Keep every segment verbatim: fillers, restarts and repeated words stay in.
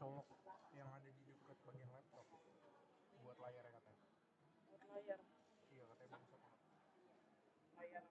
Colok yang ada di dekat bagian laptop. Buat layar ya katanya. Buat layar. Iya, katanya bagus apa? Layar.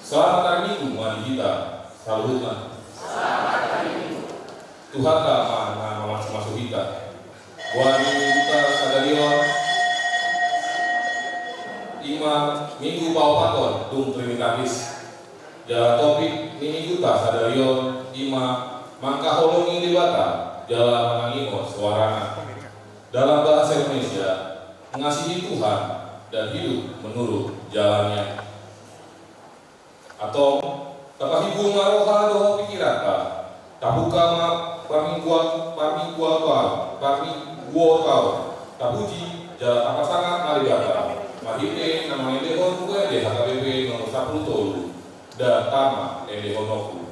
Selamat hari Minggu, ma di hita saluhutna. Tuhanta ma na mamasumasu hita. Boan ni Mingguta sadari on, ima Minggu paopathon dung Trinitatis. Jala topik ni Mingguta sadari on, ima mangkaholongi Debata jala manangihon soarana. Dalam bahasa Indonesia, mengasihi Tuhan dan hidup menurut jalannya. Antong, tapahimbul ma roha dohot pingkiranta, tabuka ma parmingguan, parmingguan, parmingguan, tapuji jala tapasangap ma Debata marhite na mangendehon H K B P nomor sampulu tolu. Dan tama endehononku.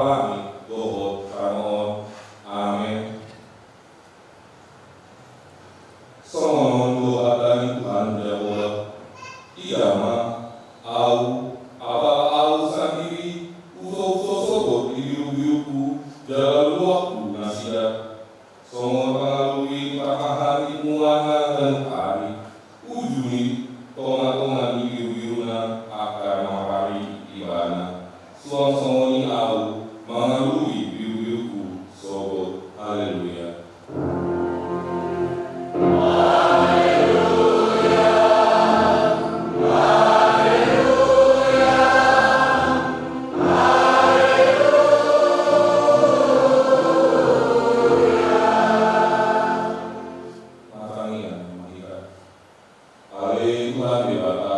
langit dohot tano on. Amen. Songon on do hata ni Tuhan Jahowa, ia ma, Ahu, apala Ahu sandiri, husouso sogot di birubirungku, jala luluanku nasida. Songon pangalului ni parmahan di punguanna ganup ari, uju ni tongatonga ni birubiruna angka na marari ibana. Suang songon i Ahu mangalului birubirungku sogot. Haleluya. Martangiang ma hita. Ale Tuhan Debata,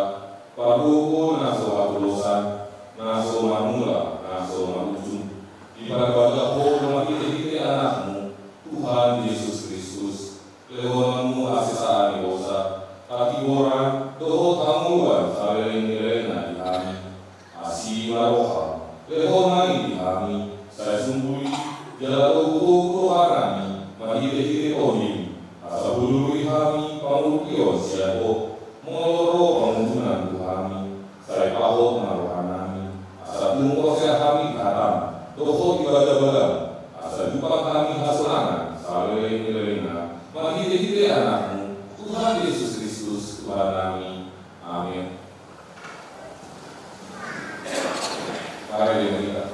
pargogo na so hatolosan, na so marmula, na so marujung, diparbaga Ho marhitehite Anakmu, Tuhan Jesus Kristus, lehononmu hasesaan ni dosa, hatigoran dohot hangoluan saleleng ni lelengna di hami. Asi ma roham, lehon ma i di hami, sai sumbul i jala togutogu rohanami marhitehite Tondi, asa hundul hami pangurupion sian Ho. Molo ro pangunjunan tu hami, sai pahot ma rohanami, asa tung porsea hami di hatam dohot di bagabagam, asa jumpang hami hasonangan saleleng ni lelengna, marhitehite Anakmu, Tuhan Jesus Kristus, Tuhannami. Amen. Mari di hita.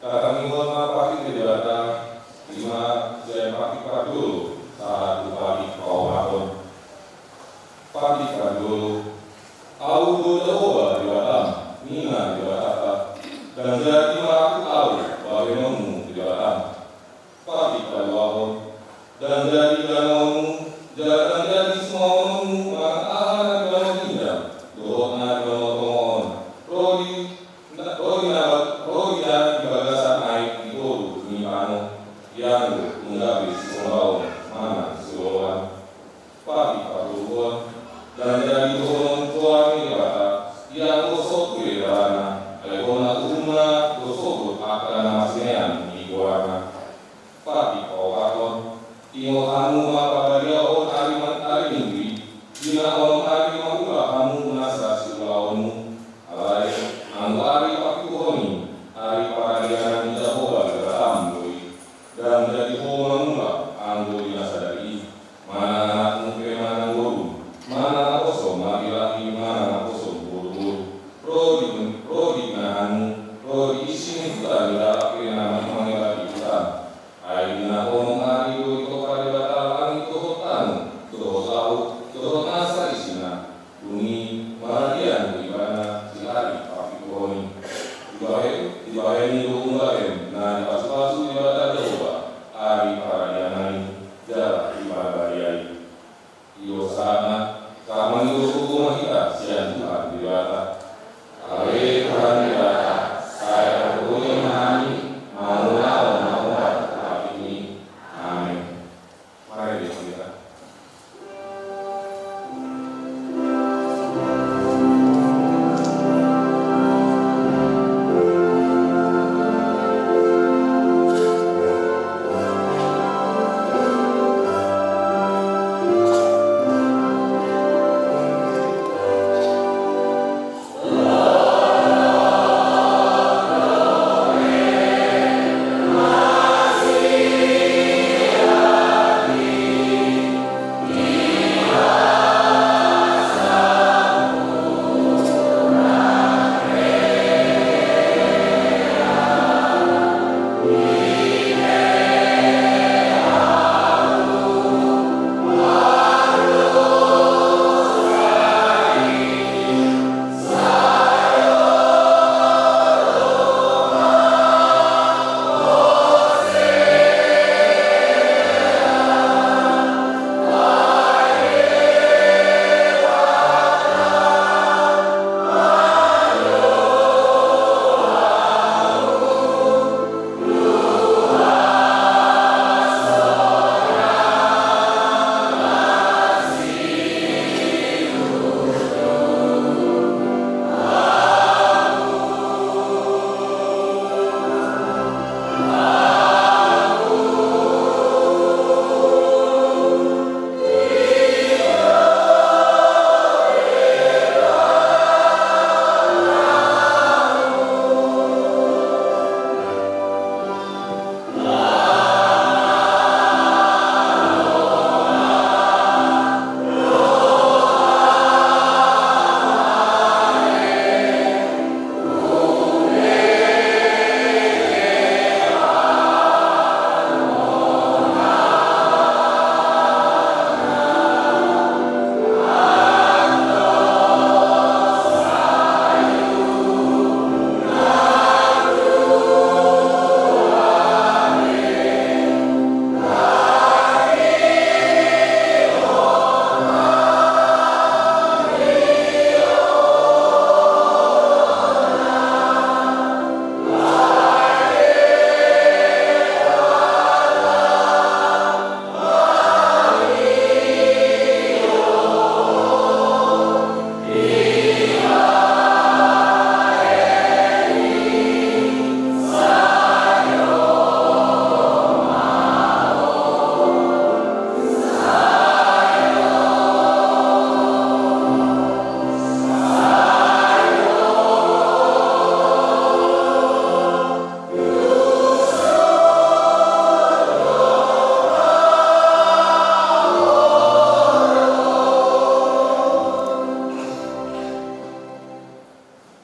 Tatangihon ma patik ni Debata, ima sian patik parjolo sahat tu patik paopathon. Patik parjolo. Ahu do Jahowa Debatam, ninna Debatanta, ndang jadi mangaku Ahu bahenonmu Debatam. Patik paduahon. Ndang jadi danaonmu, jala ndang jadi sumaononmu manang aha na di banua ginjang dohot na di banua tonga on, ro di na, ro di na, ro di na di bagasan aek di toru ni tano, ianggo tung gabe sisombaon manang sioloan. Patik patoluhon. Ndang jadi dohonon goar ni Debata, ianggo so tua dalana, ai hona uhumna do sogot angka na marsinean di goarna. Patik paopathon. Ingot hamu ma parbadiaon ari man-, ari Minggu i, di na onom ari mangula hamu nasa siulaonmu. Alai anggo ari parpituhon i, ari paradianan ni Jahowa Debatam do i. Ndang jadi ho mangula,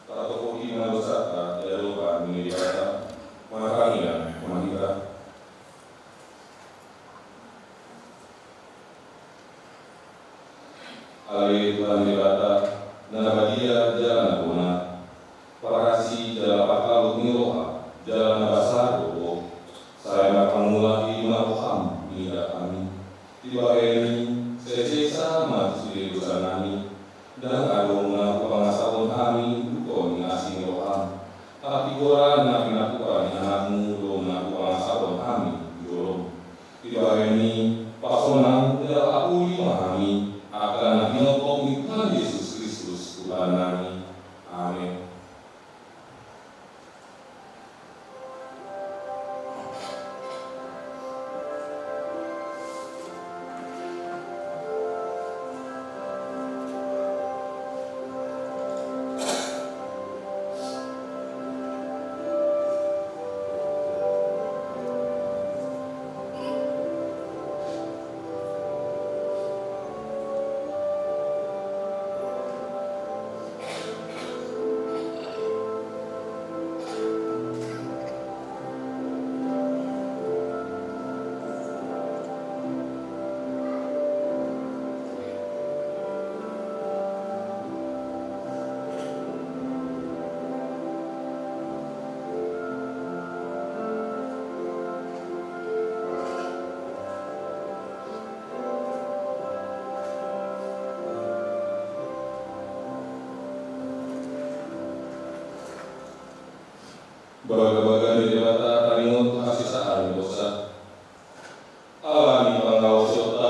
Tatopoki ma dosanta di adopan ni Debata. Martangiang ma hita. Ale Tuhan Debata, na badia jala na bona, parasi jala partalut ni roha, jala na basa do Ho. Sai marpangula i ma roham mida hami. Dibahen i, sesa ma tu sude dosa nami, ndang adong na hupangasahon hami dungkon ni asi ni roham. Tapi goran na pinatua ni anakmu do na hupangasahon hami di jolom. Dibahen i, pasonang jala apuli ma hami, angka na pinompok ni Tuhan Jesus Kristus Tuhan nami. Amen. Bagabaga ni Debata taringot hasesaan ni dosa. Alani pangaosionta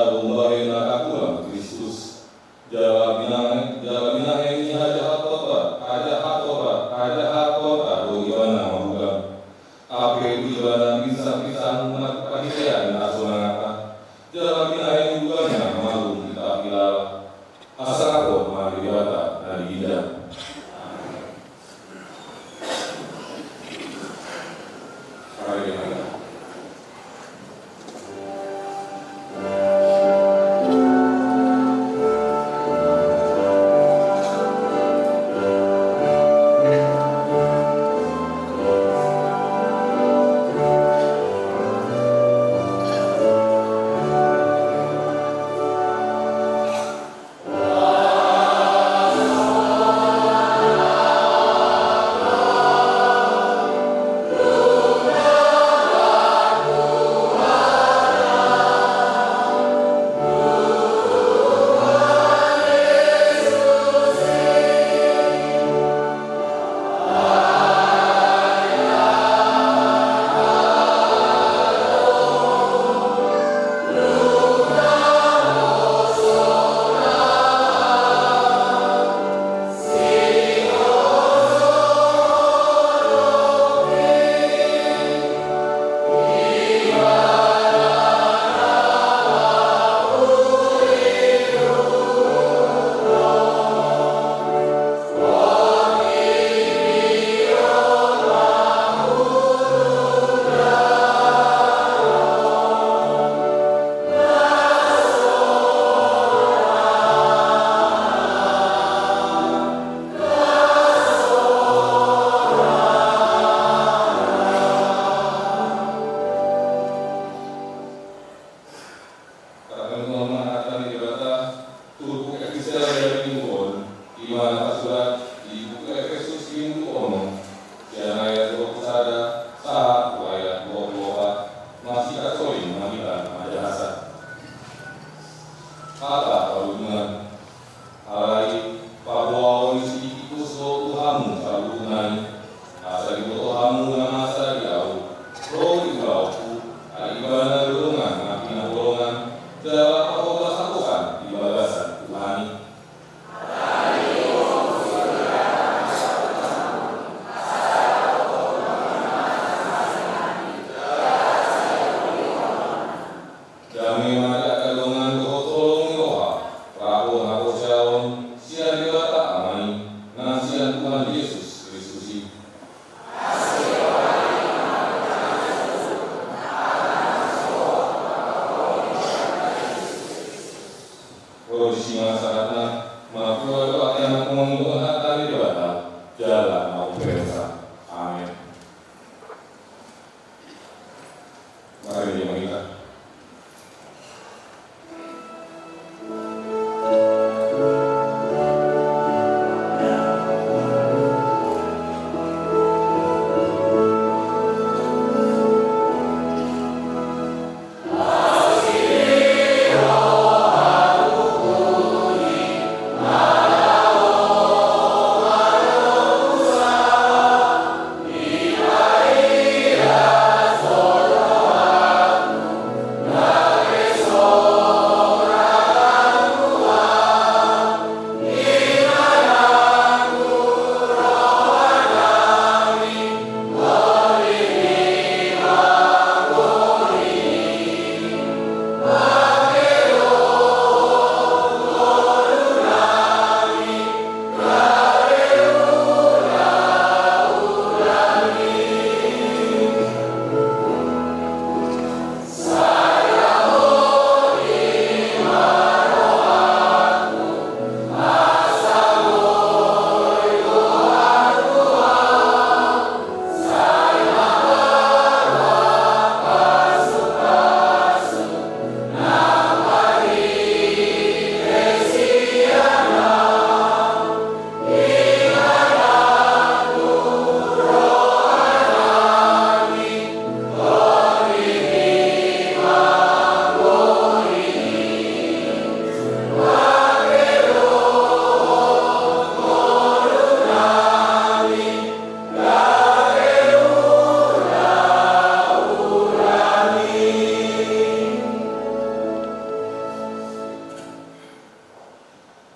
Tuhan ma hata ni Debata, turpuk Ekaristia di minggu on, i ma na tarsurat di buku Efesus bindu onom, sian ayat dua pulu sada sahat tu ayat dua pulu opat, masihol ma hita manjaha. Hata parlindungan. Alai, paboaon ni si Tikikus do tu hamu saluhutna i, asa diboto hamu na masa di ahu, ro di ulaonku, ai ibana do dongan na pinaholongan, jala pahobashosan di bagasan Tuhan i. Dame ma di angka dongan dohot holong ni roha, rap dohot haporseaon, sian Debata Ama i, nang sian Tuhan Jesus Kristus i. Ro disi ma sahatna, martua do angka na mangihut hata ni Debata, jala na umpeopsa. Amen. Mari, mari kita.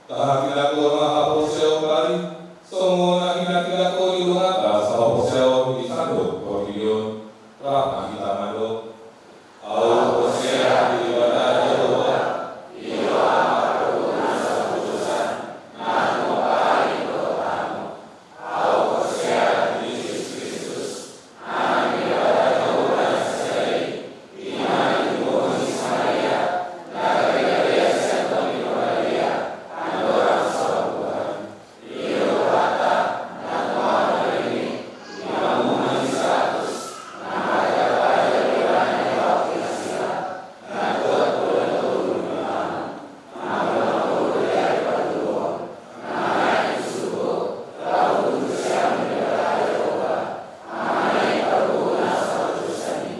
Tahatilak ma haporseaon bari, songon na hinatilak Ho di donganmu sahaporseaon di sandok portibi on. Rap ma hita mandok. Ahu porsea di Debata Jahowa, i do Ama pardomuan sahuhusan, na hupapahi dohot hamu. Ahu porsea di Jesus Kristus, Anak ni Debata Jahowa na sasada i, i ma na tinumburhon ni si Maria, na gabe sian Tondi Porbadia, andorang so lam Tuhan. I do Tuhanta, na tumampak na rini, di panguhuman ni si Pilatus, na manjapajap Ibana di hau pinasida, na tuat bulan tolu lima taon, na bulan tolu di ari patoluhon, na naek tu surgo, laho duduk di siamun ni Debata Jahowa, Ama ni pardomuan sahuhusan i.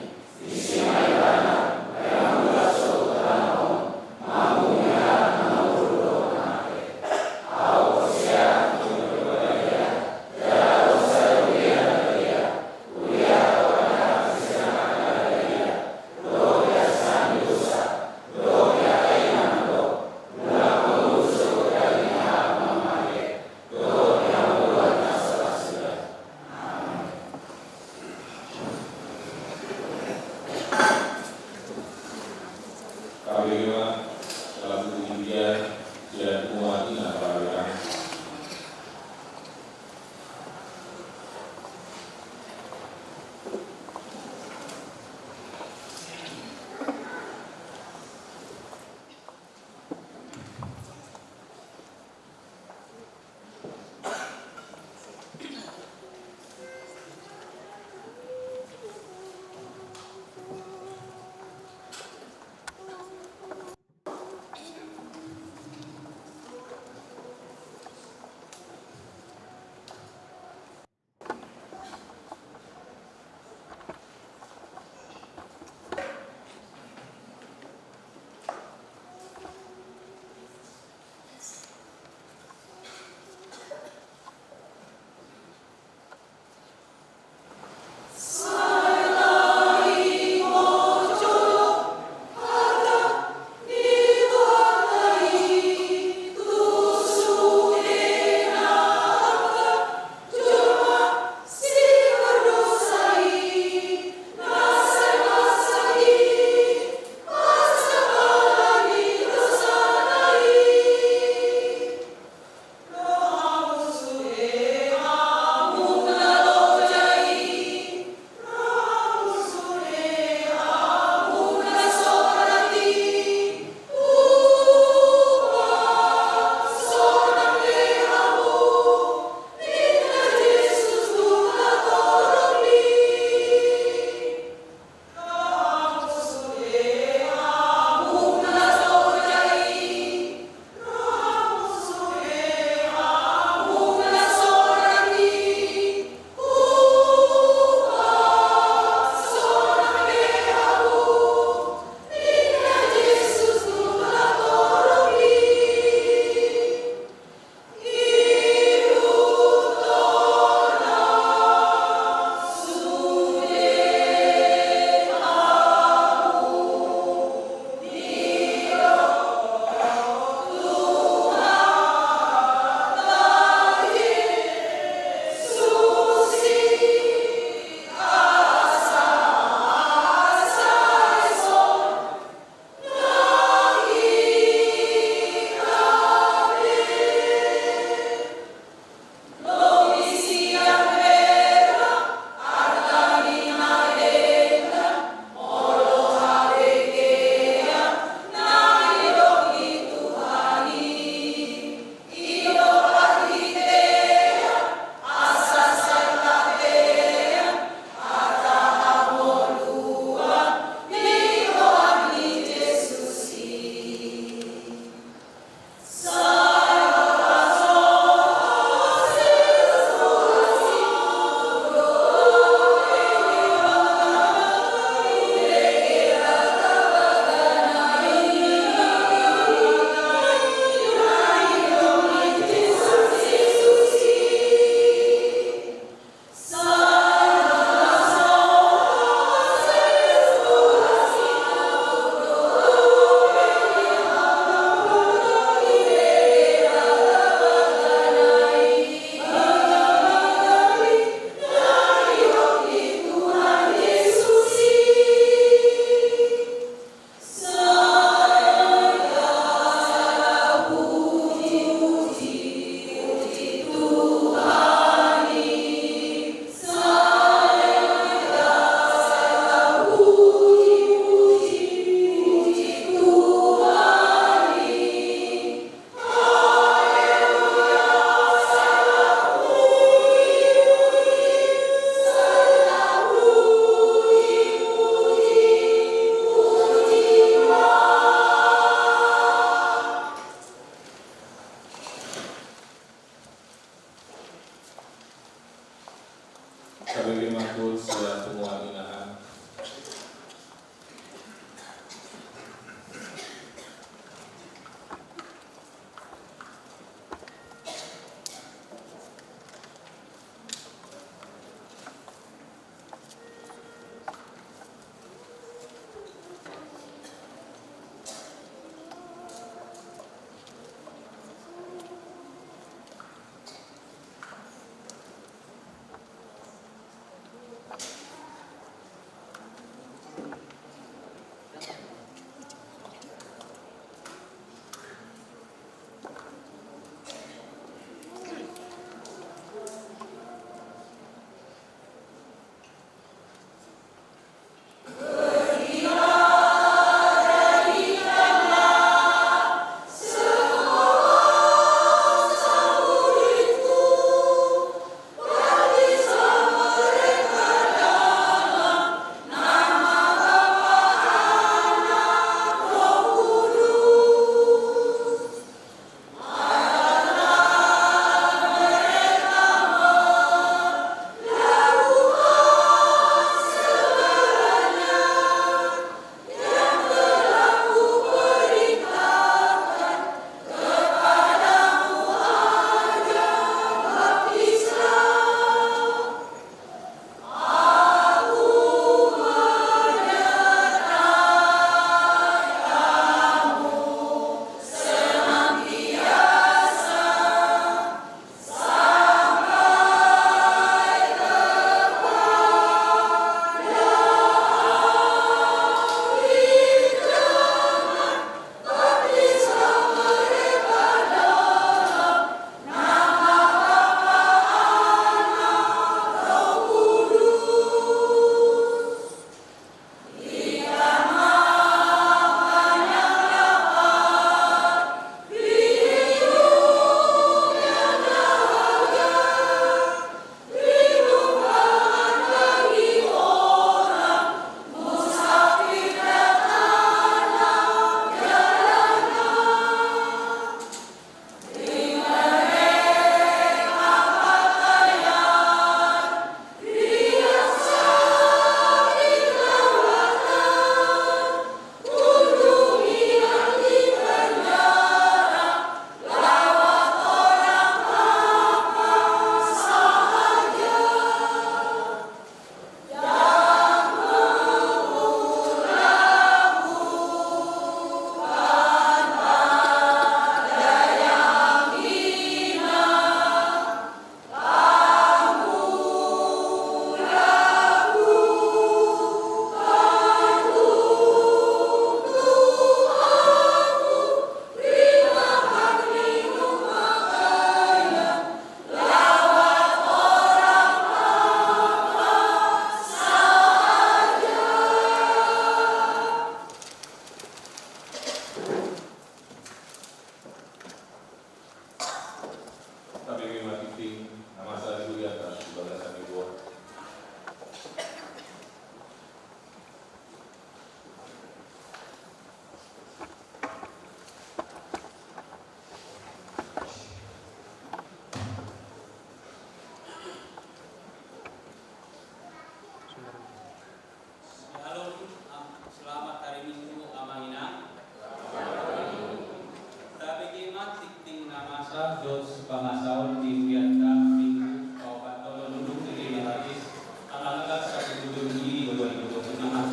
Dos pamasaon di huria ta minggu paopat tolu nunung di lima lapis, tanggal sampulu Juli dua ribu dua puluh lima.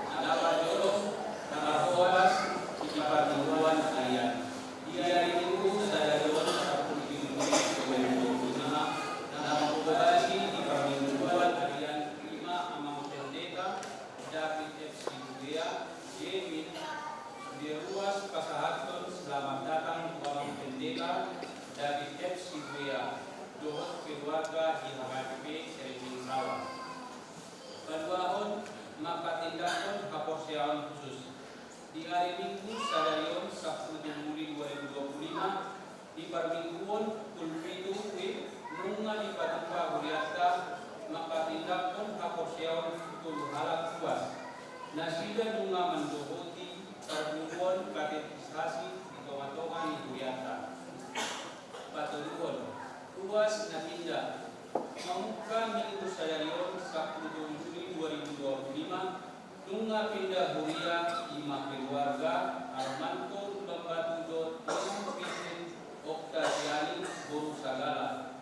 Ada pajolo, tanggal holas, di parmingguan arian. Di ari minggu sadari on sampulu Juli dua ribu dua puluh lima, na mamboan di parmingguan arian lima Amang Pendeta David F. Sibuea, Yemin, Dia ruas pasahathon selamat datang tu Amang Pendeta David F. Sibuea dohot keluarga di H K B P Srengseng Sawah. Paduahon, manghatindanghon haporseaon khusus. Di ari Minggu sadari on sampulu Juli dua ribu dua puluh lima, di parmingguon pukul pitu WIB nunga dipatupa hurianta manghatindanghon haporseaon tu tolu halak ruas. Nasida nunga mandohoti parguruon katekisasi di tongatonga ni hurianta. Patoluhon, ruas na pinda. Mamungka Minggu sadari on sampulu tolu Juli dua ribu dua puluh lima, nunga pinda huria i ma keluarga Armanto Lumban Batu dohot Nina Vincent Oktaviani boru Sagala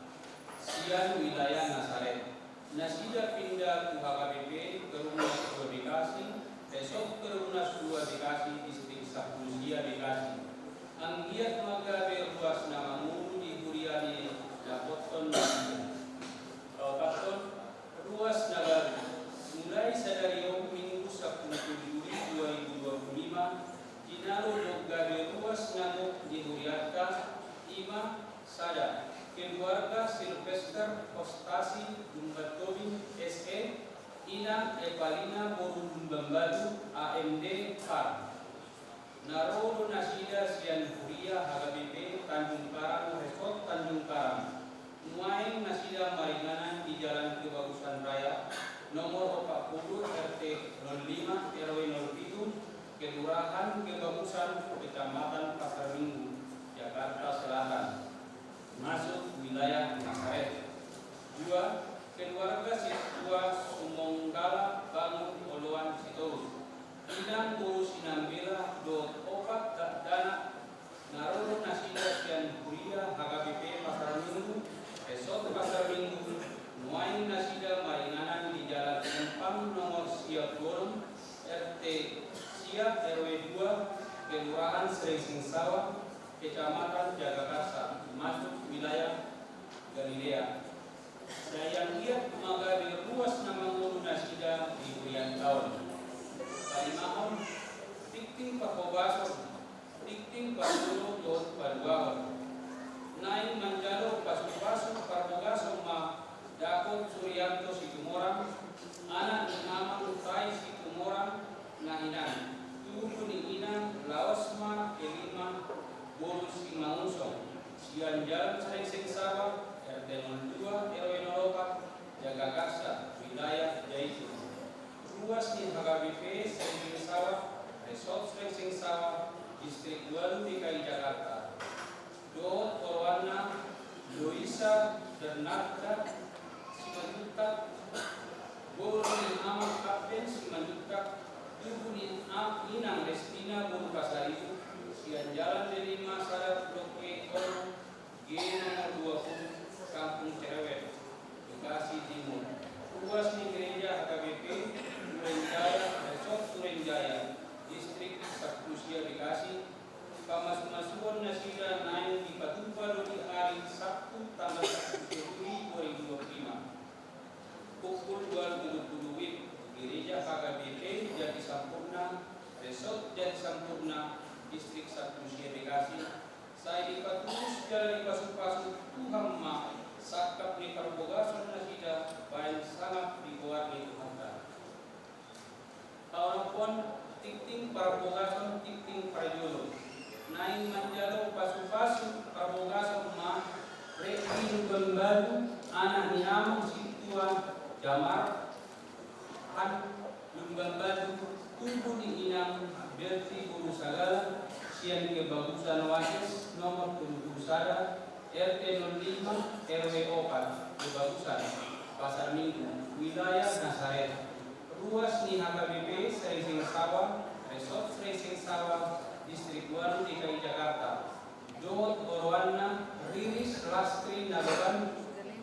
sian wilayah Nasaret. Nasida pinda tu H K B P Perumnas dua Bekasi, Resort Perumnas dua Bekasi, Distrik Samposia Bekasi. Anggiat ma gabe ruas na mangolu di huria ni dapothon nasida. Paopathon, ruas na baru. Mulai sadari on Minggu sampulu Juli dua ribu dua puluh lima, jinalo do gabe ruas na gok di hurianta, i ma sada, keluarga Silvester Kostasi Lumban Tobing S E, Inang Evalina boru Lumban Batu A M D Par. Na ro do nasida sian huria H K B P Tanjung Karang, Resort Tanjung Karang. Nuaeng nasida maringanan di Jalan Kebagusan Raya, nomor opat pulu, R T nol lima, R W nol pitu, Kelurahan Kebagusan, Kecamatan Pasar Minggu, Jakarta Selatan, masuk wilayah Nasaret. Dua, keluarga Situa Sumonggala Bangun Oloan Sitorus. Inang boru Sinambela dohot opat dakdanak na ro do nasida sian huria H K B P Pasar Minggu, Resort Pasar Minggu, nuaeng nasida maringanan di Jalan Empang nomor sia pulu onom, R T sia, R W dua, Kelurahan Srengseng Sawah, Kecamatan Jagakarsa, masuk wilayah Galilea. Sai anggiat ma gabe ruas na mangolu nasida di hurianta on. Palimahon, tingting parhobason, tingting parjolo dohot paduahon. Naeng manjalo pasupasu parhobason ma dapot Suryanto Situmorang, anak ni Amang Tai Situmorang, na hinan, tubu ni inang laos ma Elima boru Simangunsong, sian Jalan Srengseng Sawah, R T nol dua, R W nol opat, Jagakarsa, wilayah Jaitun. Ruas ni H K B P Srengseng Sawah, Resort Srengseng Sawah, Distrik walu D K I Jakarta. Dohot oroanna Loisa Bernarda Simanjuntak, boru ni Amang Kapten Simanjuntak, tubu ni a-, Inang Restina boru Pasaribu, sian Jalan D lima sada blok E onom, G nomor dua pulu, Kampung Cerewet, Bekasi Timur. Ruas ni Gereja H K B P Duren Jaya, Resort Duren Jaya, Distrik Samposia Bekasi, pamasumasuon nasida naeng dipatupa do di ari Sabtu tanggal sampulu Juli dua ribu dua puluh lima. Pukul dua pulu WIB, Gereja H K B P Jati Sampurna, Resort Jati Sampurna, Distrik Samposia Bekasi, sai dipatulus jala dipasupasu Tuhan ma sangkap ni parbogason nasida baen sangap di goar ni Tuhanta. Paonomhon, tingting parbogason, tingting parjolo. Naeng manjalo pasupasu parbogason ma Redi Lumban Batu, anak ni Amang Situa Jamar, an Lumban Batu, tubu ni Inang Berti boru Sagala, sian Kebagusan Wates, nomor tolu pulu sada, R T nol lima, R W opat, Kebagusan, Pasar Minggu, wilayah Nasaret. Ruas ni H K B P Srengseng Sawah, Resort Srengseng Sawah, Distrik walu D K I Jakarta. Dohot oroanna Riris Lastri Nababan,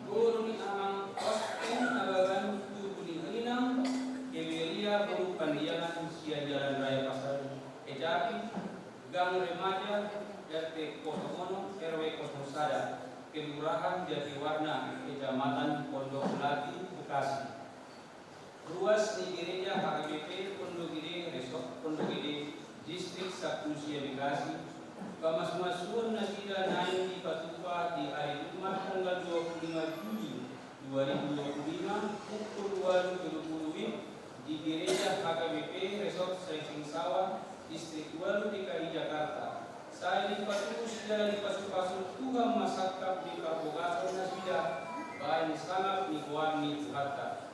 boru ni amang Ostin Nababan, tubu ni inang Eberia boru Pandiangan sian Jalan Raya Pasar Kecapi, Gang Remaja, R T kosong onom, R W kosong sada, Kelurahan Jatiwarna, Kecamatan Pondok Melati, Bekasi. Ruas ni gereja H K B P Pondok Gede, Resort Pondok Gede, Distrik sampulu sia Bekasi, pamasumasuon nasida naeng dipatupa di ari Jumat tanggal dua puluh lima Juli dua ribu dua puluh lima, pukul ualu tolu pulu WIB, di gereja H K B P Resort Saringsawah, Distrik ualu D K I Jakarta. Sai dipatupa sian i, dipasupasu Tuhan ma sangkap ni parbogason nasida, baen sangap ni goar ni Tuhanta.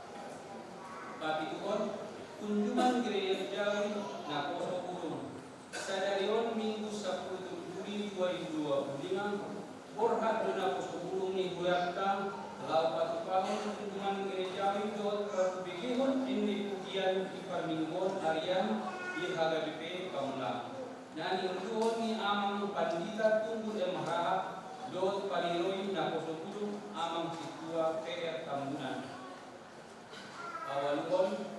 Papituhon, kunjungan gereja Jawi naposo burung. Sadari on Minggu sampulu tolu Juli dua ribu dua puluh lima, borhat do naposo burung ni hurianta laho patupahon kunjungan gereja Jawi dohot parbegehon ende pujian di parmingguon arian di H K B P Pamula, na niuluhon ni Amang Pandita Tunggul M Harahap dohot paniroi naposo burung Amang Sintua P R Tambunan. Paualuhon,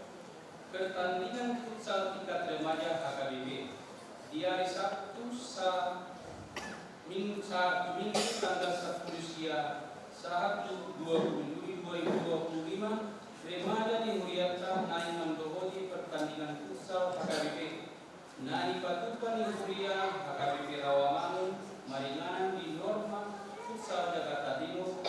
pertandingan futsal tingkat remaja H K B P di ari Sabtu sa Minggu, Sabtu Minggu tanggal sampulu sia sahat tu dua puluh Juli dua ribu dua puluh lima, remaja ni hurianta naeng mandohoti pertandingan futsal H K B P na dipatupa ni huria H K B P Rawamangun maringanan di Norma Futsal Jakarta Timur,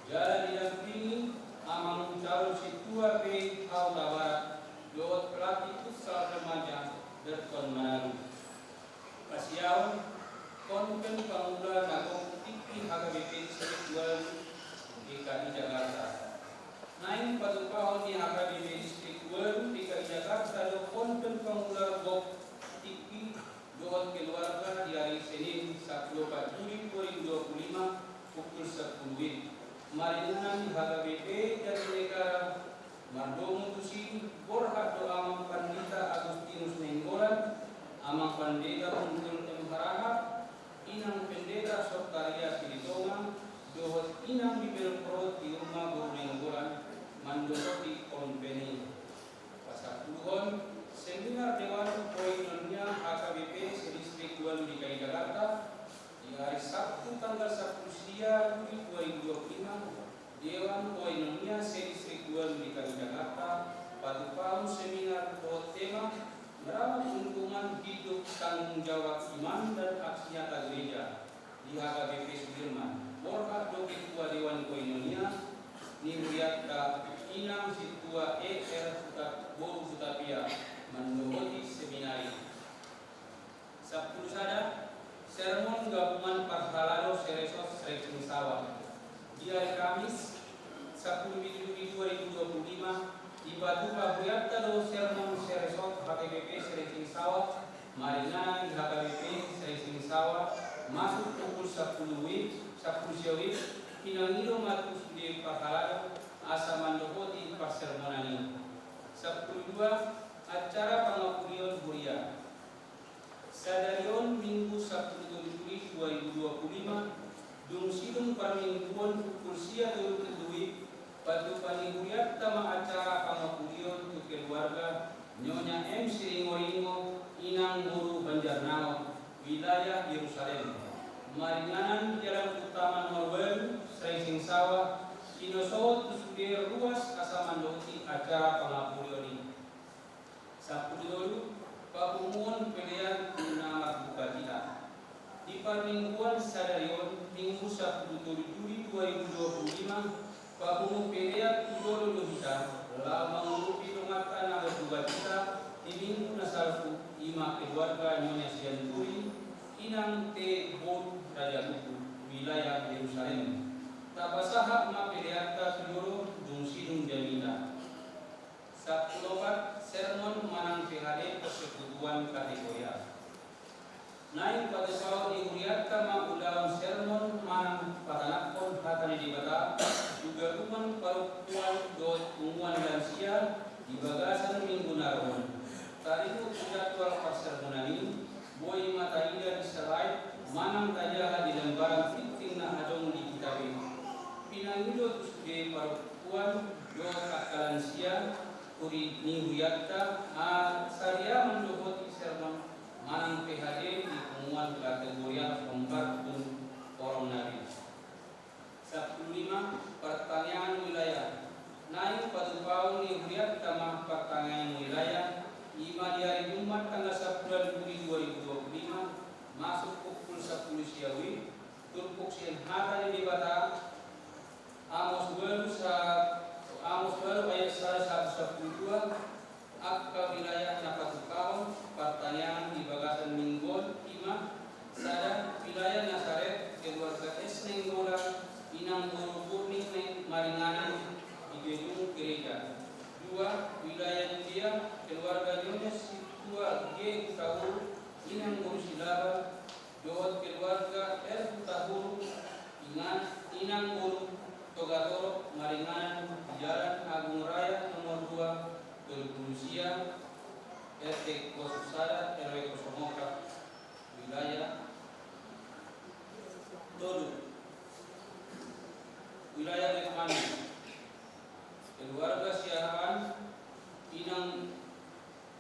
jala didampingi Amang Calon Sintua P H Hutabarat dohot pelatih futsal remaja Berton Manalu. Pasiaon, Konven Pangula na gok tingki H K B P Distrik ualu D K I Jakarta. Naeng patupahon ni H K B P Distrik ualu D K I Jakarta do Konven Pangula gok tingki dohot keluarga di ari Senin sampulu opat Juli dua ribu dua puluh lima, pukul sampulu WIB, maringanan di H K B P Jatinegara. Mardomu tusi, borhat do Amang Pandita Agustinus Nainggolan, Amang Pandita Tunggul M Harahap, Inang Pendeta Sortaria Silitonga, dohot Inang Bibelvrouw Tioma boru Nainggolan, mandohoti konven i. Pasampuluhon, seminar Dewan Koinonia H K B P se-Distrik ualu D K I Jakarta, di ari Sabtu tanggal sampulu sia Juli dua ribu dua puluh lima, Dewan Koinonia se-Distrik ualu D K I Jakarta patupahon seminar dohot tema Merawat Lingkungan Hidup, Tanggung Jawab Iman dan Aksi Nyata Gereja di H K B P Sudirman. Borhat do Ketua Dewan Koinonia ni hurianta, Inang Sintua E R Huta-, boru Hutapea, mandohoti seminar i. Sampulu sada, sermon gabungan parhalado se-Resort Saringsawah. Di ari Kamis sampulu pitu Juli dua ribu dua puluh lima, dipatupa hurianta do sermon se-Resort H K B P Saringsawah, maringanan di H K B P Saringsawah, masuk pukul sampulu WIB, sampulu sia WIB, hinangido ma tu sude parhalado asa mandohoti parsermonan i. Sampulu dua, acara pangapulion huria. Sadari on Minggu sampulu tolu Juli dua ribu dua puluh lima, dung sidung parmingguon pukul sia tolu tu dua, patupa ni hurianta ma acara pangapulion tu keluarga Nyonya M Siringoringo, Inang boru Banjarnangot, wilayah Yerusalem, maringanan di Jalan Utama nomor ualu, Saringsawah, pinoso tu sude ruas asa mandohoti acara pangapulion i. Sampulu tolu, papunguon pelean tu na mardukacita. Di parmingguan sadari on, Minggu sampulu tolu Juli dua ribu dua puluh lima, papungu pelean tu jolo do hita laho mangurupi donganta na mardukacita di Minggu na salpu, i ma keluarga Nyonya Sianturi, Inang T boru Raja Luku, wilayah Yerusalem. Tapasahat ma peleanta tu jolo dung sidung jamita. Sampulu opat, sermon manang P H D persekutuan kategori A. Naeng patupaon ni hurianta ma ulaon sermon manang patanakhon hata ni Debata tu gabungan parompuan dohot punguan lansia di bagasan minggu na ro on. Taringot tu jadwal parsermonan i, boi ma taida di slide manang tajaha Pinangido tu sude parompuan dohot angka lansia, huri ni hurianta, a, sariaman dohot isermon manang P H D di punguan kategorial hombar tu horong nari. Sampulu lima, partangiangan wilayah. Naeng patupaon ni hurianta ma partangiangan wilayah, i ma di ari Jumat tanggal sampulu Juli dua ribu dua puluh lima, masuk pukul sampulu sia WIB, turpuk sian hata ni Debata, Amos ualu sa-, Amos ualu ayat sada sahat sampulu dua, angka wilayah na patupaon partangiangan di bagasan minggu on i ma: sada, wilayah Nasaret, keluarga S Nainggolan, inang boru Kurnik Naing-, maringanan di gedung gereja. Dua, wilayah Judea, keluarga Nyonya Situa G Hutahuruk, inang boru Silaba, dohot keluarga R Hutahuruk, inang, inang boru Togatorop, maringanan di Jalan Agung Raya nomor dua, tolu pulu sia, R T kosong sada, R W kosong opat, wilayah Tolu, wilayah Letmani, keluarga Siahaan, inang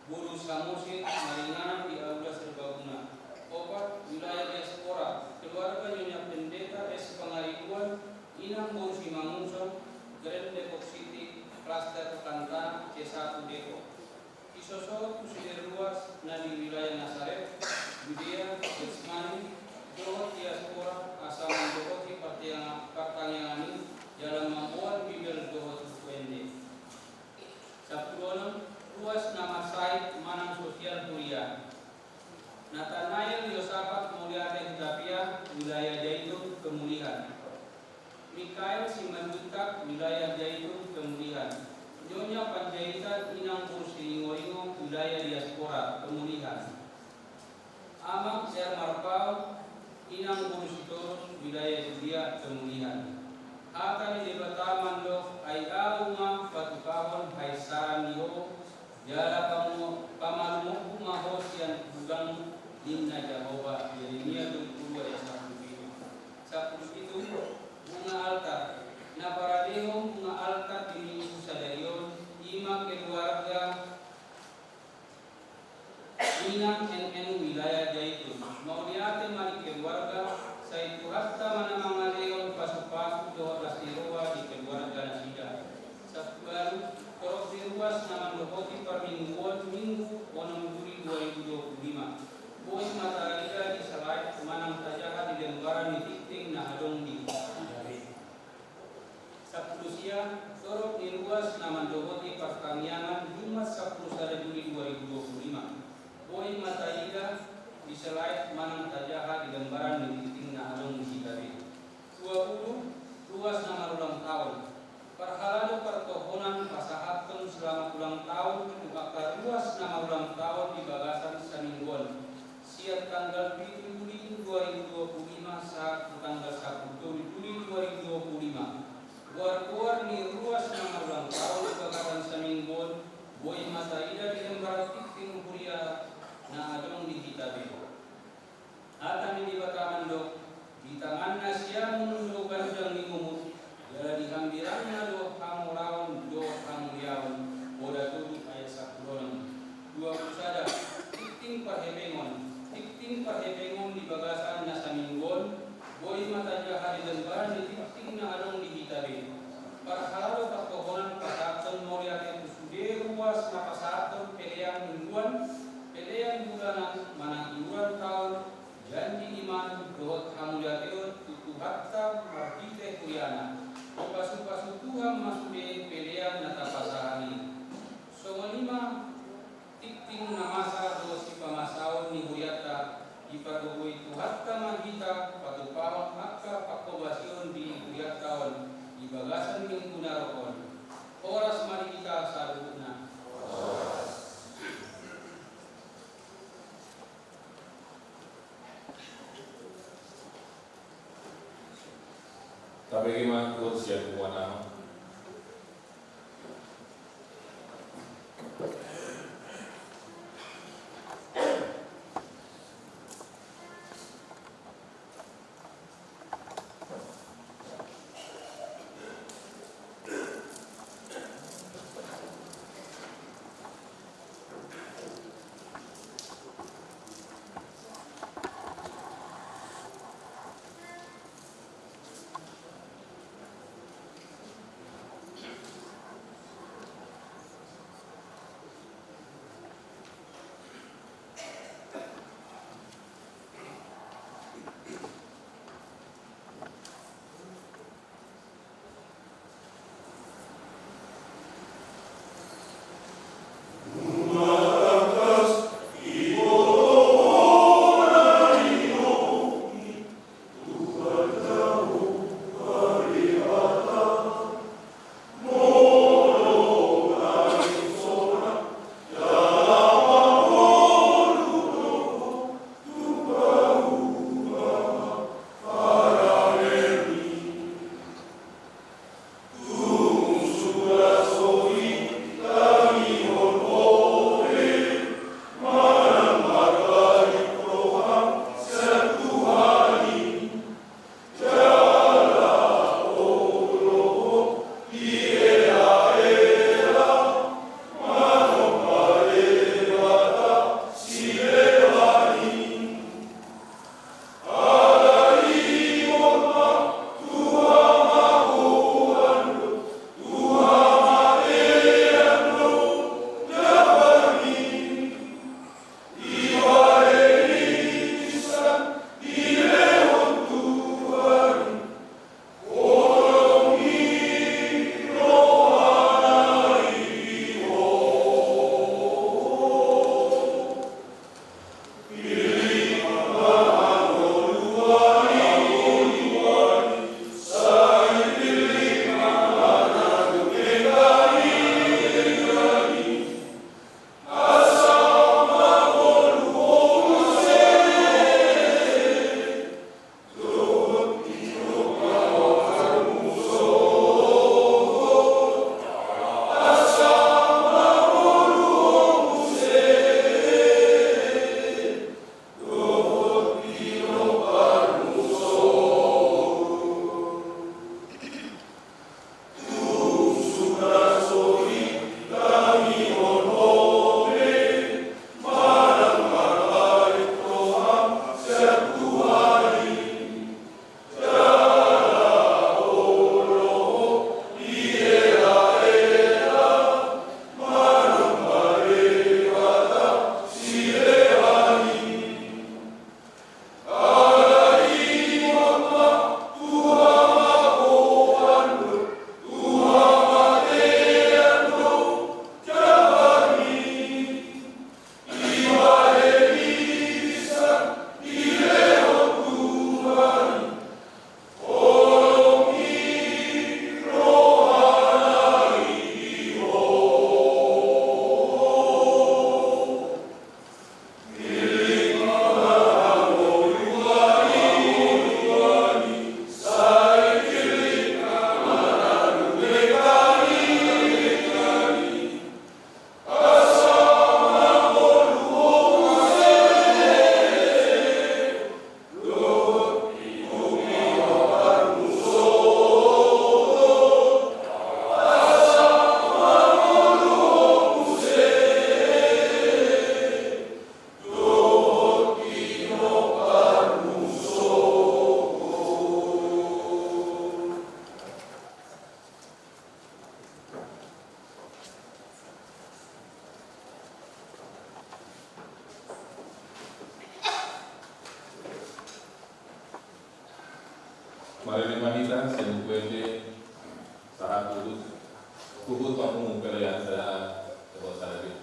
boru Samosir, maringanan di Aula Serbaguna. Opat, wilayah diaspora, keluarga Nyonya Pendeta S Pangaribuan, inang boru Simangunsong, Grand Depok City, klaster Kanta, C satu Depok. Disoso tu sude ruas na di wilayah Nasaret, Judea, Getsemani, dohot diaspora, asa mandohoti partangia-, partangiangan i, jala mamboan Bibel dohot buku ende. Sampulu onom, ruas na marsahit manang sosial huria. Natanael Yosapat Mauliate Hutapea, wilayah Jaitung, pemulihan. Mikael Simanjuntak, wilayah Jaitung, pemulihan. Nyonya Panjaitan, inang boru Siringoringo, wilayah diaspora, pemulihan. Amang R Marpaung, inang boru Sitorus, wilayah Judea, pemulihan. Hata ni Debata mandok, ai ahu ma patupahon hainsaran ni ho, jala pamu-, pamalumonku ma ho sian hugangmu, ninna Jahowa. Yeremia tolu pulu ayat sampulu pitu. Sampulu pitu, bunga altar. Na paradehon bunga altar di minggu sadari on, i ma keluarga inang N N wilayah Jaitung. Mauliate ma di keluarga, sai Tuhanta ma na mangalehon pasupasu dohot las ni roha di keluarga nasida. Sampulu ualu, torop ni ruas na mandohoti parmingguon, Minggu onom Juli dua ribu dua puluh lima. Boi ma taida di salait manang tajaha di lembaran ni tingting na adong di Jabei. Sampulu sia, torop ni ruas na mandohoti partangiangan Jumat sampulu sada Juli dua ribu dua puluh lima. Boi ma taida di salait manang tajaha di lembaran ni tingting na adong di Jabei. Dua pulu, ruas na marulang taon. Parhalado partohonan pasahathon selamat ulang taon tu angka ruas na marulang taon di bagasan saminggu on, sian tanggal pitu Juli dua ribu dua puluh lima sahat tu tanggal sampulu tolu Juli dua ribu dua puluh lima. Goar-goar ni ruas na marulang taon di bagasan saminggu on, boi ma taida di lembaran tingting huria na adong di Jabei. Hata ni Debata mandok, di tanganna siamun do ganjang ni umur, jala di hambirangna do hamoraon dohot hamuliaon, Oda tolu ayat sampulu onom. Dua pulu sada, tingting parhepengon, tingting parhepengon di bagasan na saminggu on, boi ma tajaha di lembaran ni tingting na adong di Jabei. Parhalado partohonan pasahathon mauliate tu sude ruas na pasahathon pelean mingguan, pelean bulanan manang iuran taon, janji iman dohot hamuliateon tu Tuhanta marhite huriana. Dipasupasu Tuhan ma sude pelean na tapasahat i. Songon i ma tingting na masa dohot sipamasaon ni hurianta, dipargogoi Tuhanta ma hita patupahon angka panghobasion di hurianta on di bagasan minggu na ro on. Horas ma di hita saluhutna. Tabege ma tu sian punguan nama. Marende ma hita sian Buku Ende sahat huhut, huhut panghuhut pelayanan sadari on.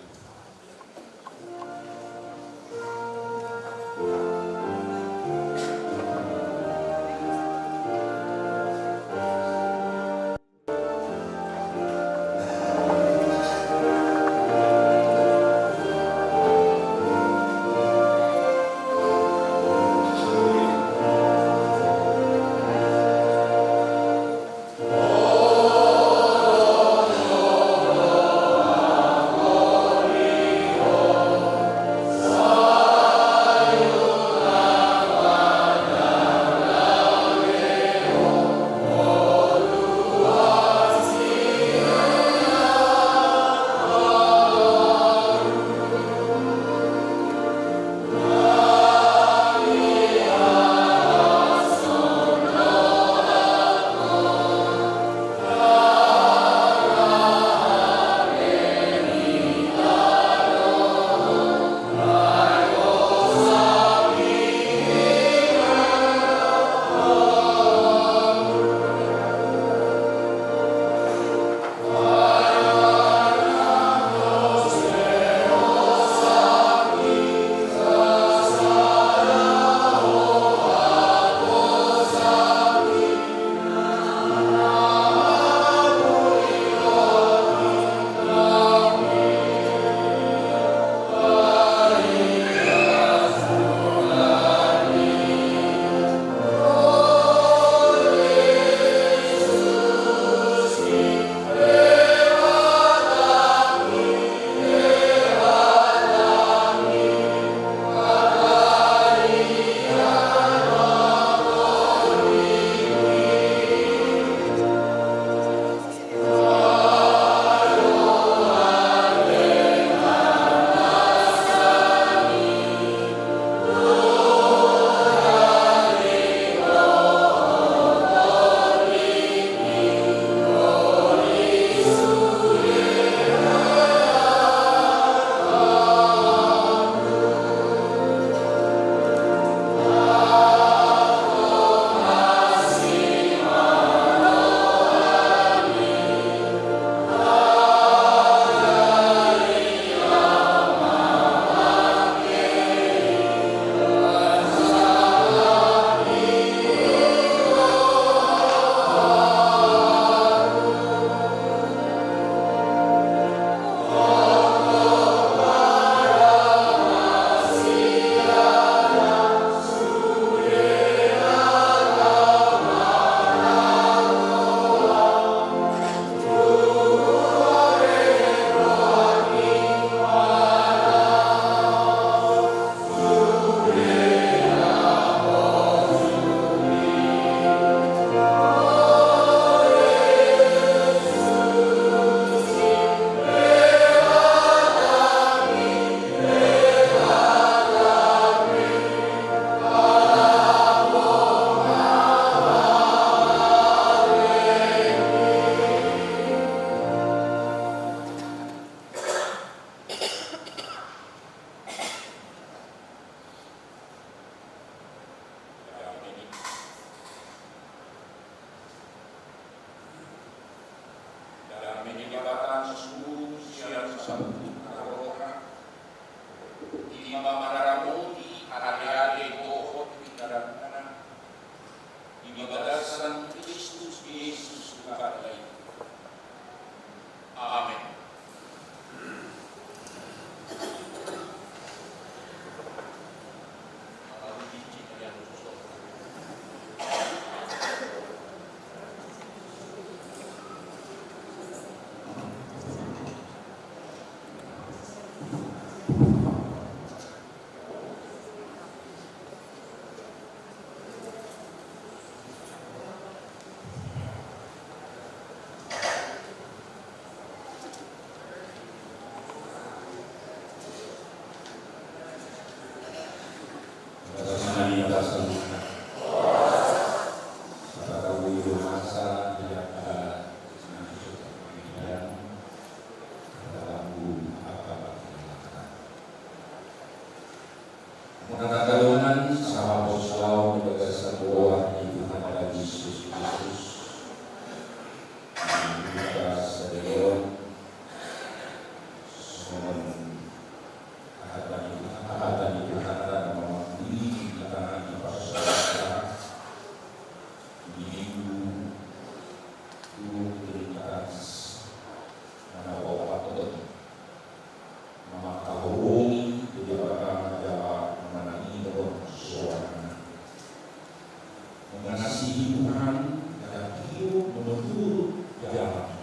Mangasihi Tuhan, dan hidup menurut jalan.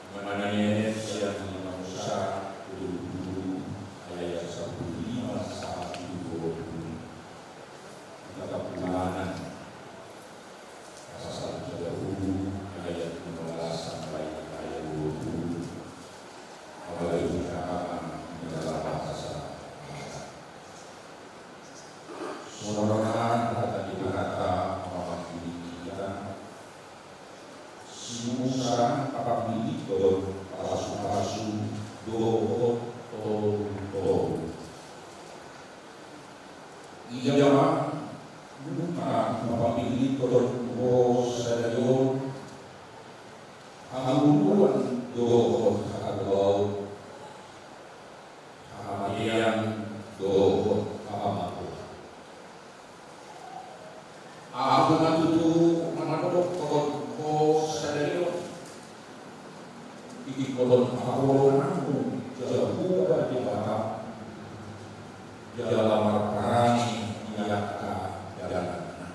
Manaen sian Imam Musa, tolu pulu ayat sampulu lima sahat tu dua pulu. Kitab Ulangan, pasal tiga puluh ayat lima belas sampai ayat dua puluh. Apalagi di dalam bahasa. Songon on ma hata ni Debata mamanggiling hita. Si Musa, pamanggiling do, pasu-pasu dohot toru-toru. Ia ma, nunga pamanggiling do ho sadari on, hangoluan dohot hagagaon, hamatean dohot hamagoan. Ahu ma tutu mandok dohot ho sadari on, ingkon haholonganmu Jahowa Debatam, jala marparange di angka dalanna.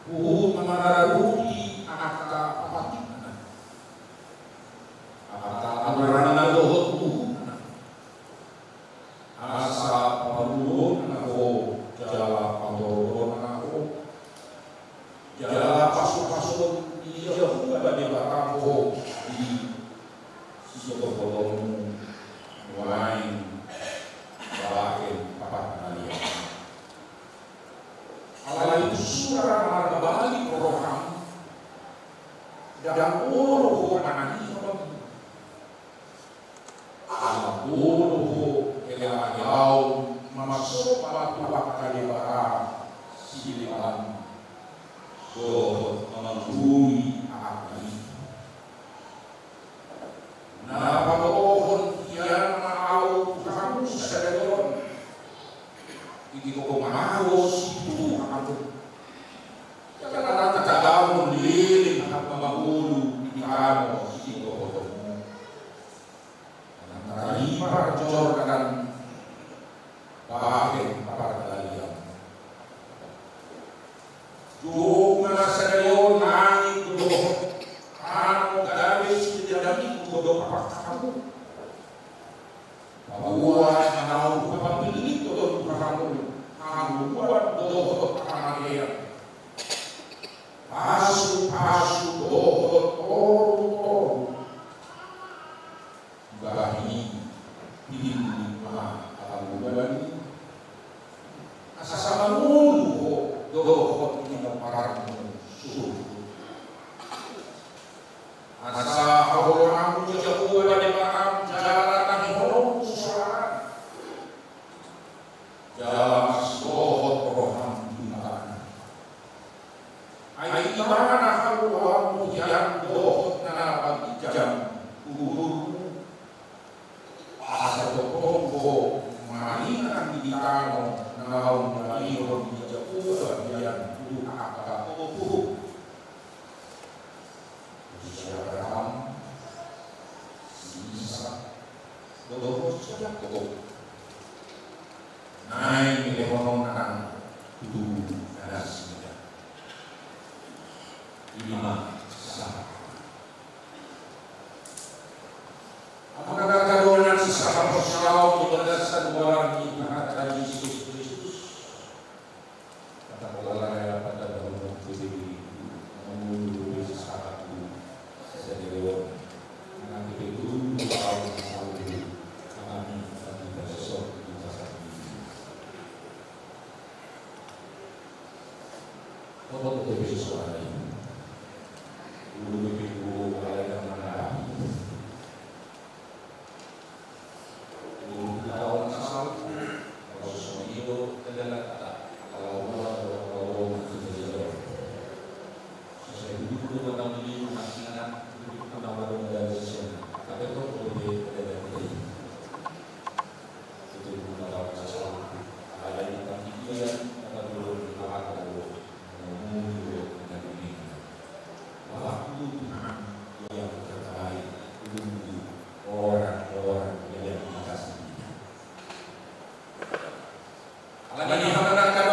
Huhut mangaramoti angka patikna, angka aturanna dohot uhumna. Asa paluahon ho jala patortoron ho, jala pasu-pasuon ni Jahowa Debatam ho di sitotomu nuaeng bahen pardalanan. Alai tutu sura marbalik roham, ndang olo ho manangihon. Ala olo ho hela-helaon marsomba tu angka debata sileban dohot manggului angka i. Na pabotohon hian ma ahu tu hamu sadari on, ingkon mangago situtu hamu. Jala tagamon leleng hamu mangolu di tano sitotomu. Nang taripar Jordan bahen pardalanan. Dung na sadari on langit dohot tano gabe sidamingu do dompak hamu. Paboa na naung hupamanggiling do tu hamu hangoluan dohot hamatean, pasu-pasu dohot toru-toru. Bahen i, pilihon ma hangoluan i, asa mangolu ho dohot pinomparmu suhut. Asa haholonganmu Jahowa Debatam jala tangihononmu soarana. Jala marsohot roham di Ibana. Ai Ibana haluaonmu hian dohot na paginjang uhurmu. Asa tongtong ho maringan di tano naung nilehon ni Jahowa hian tu angka ompumu. Si Abraham, si Isak, dohot si Jakob. Naeng nilehononna tu nasida. I ma sahat. Amang na hinaholongan, sahat ma sahat tu bagasan goar ni Tuhanta Jesus Kristus. Orang-orang yang dikasihi. Alani i,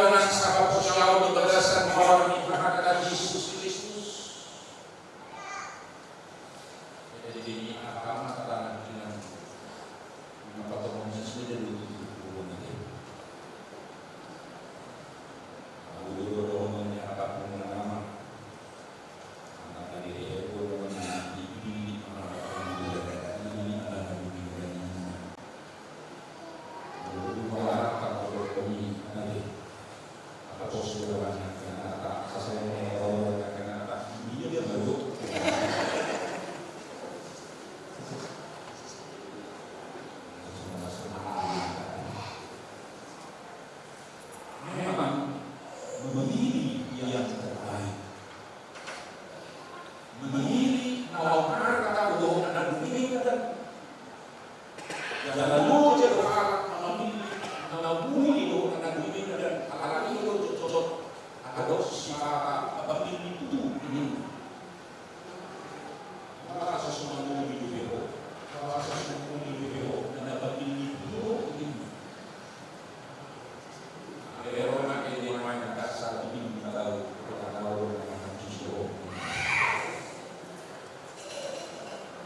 Alani do jotjot adong sipata pamillit tu ini. Rasa sumanggung di ho. Rasa sumanggung di ho. Nada pamillit tu ini. Ero ma ende ma nada satu ini tahu. Kota tahu dengan justru.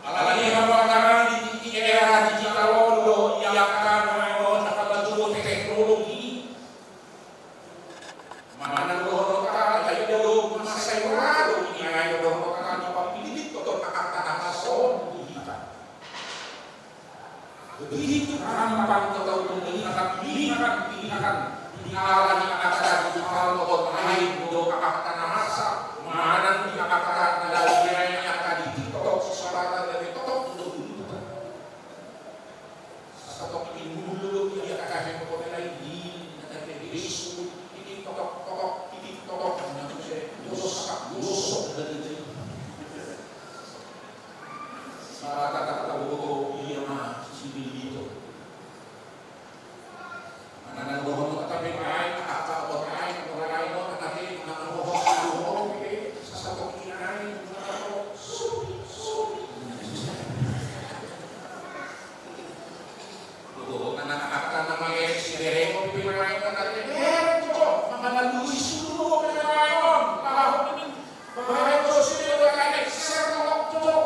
Alani hamu angka amang, di tingki era digital on do i angka na on na mamajuhon teknologi. Manang dohononta, ai do masa i ra do i, ai dohononta, di pamillit do angka na masa on di hita. Begitu gampang do tau tu pilihan, pilihan, pilihan. Di ala ni angka digital on, ai do angka na masa, manang di angka na lain, angka di TikTok, sisabatan dari TikTok do. Satok i mulu do i angka handphone lain i, na tadi Facebook, i TikTok, TikTok, i TikTok, na tuse, gosok, gosok, na tadi. Salah kata-kata boto, iya ma, si Billy itu. Manang dohononta pe, ai, angka oto, ai, oto, ai, oto, ai, manang dohononta pe, sasatok i, ai, manang dohononta, supi, supi. Dohononta, angka na mangerek si Deremo pe, ai, oto, ai, eh, oto, mangalului sulu pe, ai, oto, ai, oto, ai, oto, si Deremo, ai, share, oto, oto.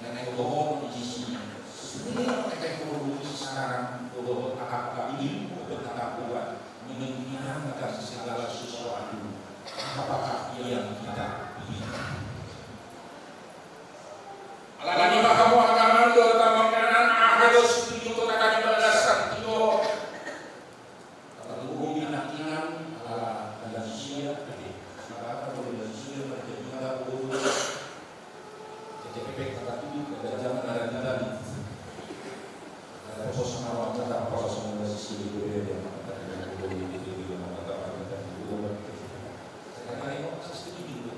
Karena yang bohong di sini, semua yang bohong sekarang, bohong apa ini, pengetahuan, menghilangkan segala sesuatu. Apakah yang kita pilih? Alani ma hamu angka amang, dohot hamu angka inang, aha do situju tu angka na di bagasan tingki on? Tarlumobi nangkiningan ala lansia, ate. Sipata molo lansia marjamita boru. Jadi pepek kata tutu, kada jangan ada di tali. Ada pos na ruang kata pos na lansia di bere, ada di bere, ada di bere. Sekarang ini kok sistem ini.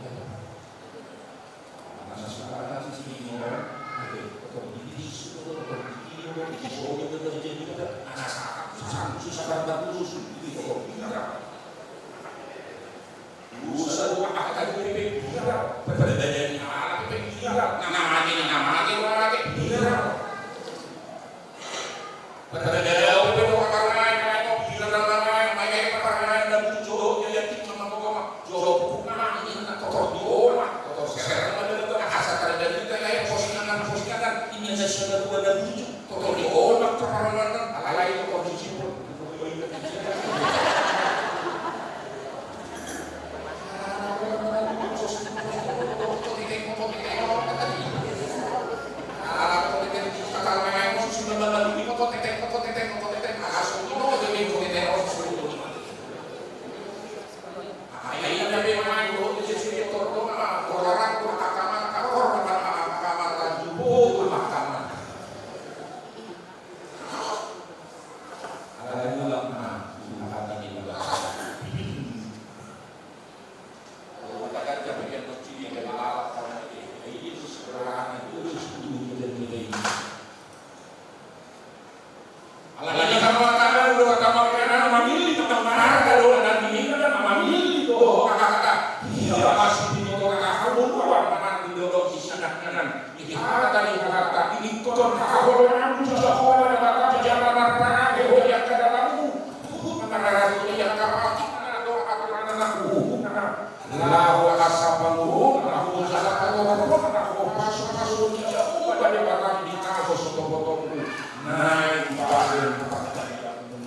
Alani hamu angka amang, dohot hamu angka inang, mamillit do marga do na nian, mamillit do angka, ia masih di tengah-tengah hamu, dohot angka amang, di dohot di sana kanan. Di hata ni hata, ingkon haholonganmu tu Jahowa Debata, jala marpangago ho di angka dalanmu. Huhut mangarani i angka patik na do aturan na huhut na. Laho asa panguruhon na huhut jala panguruhon na ho pasu-pasu ni Jahowa Debata di tano sitobotonmu. Naeng bahen panggabeanmu.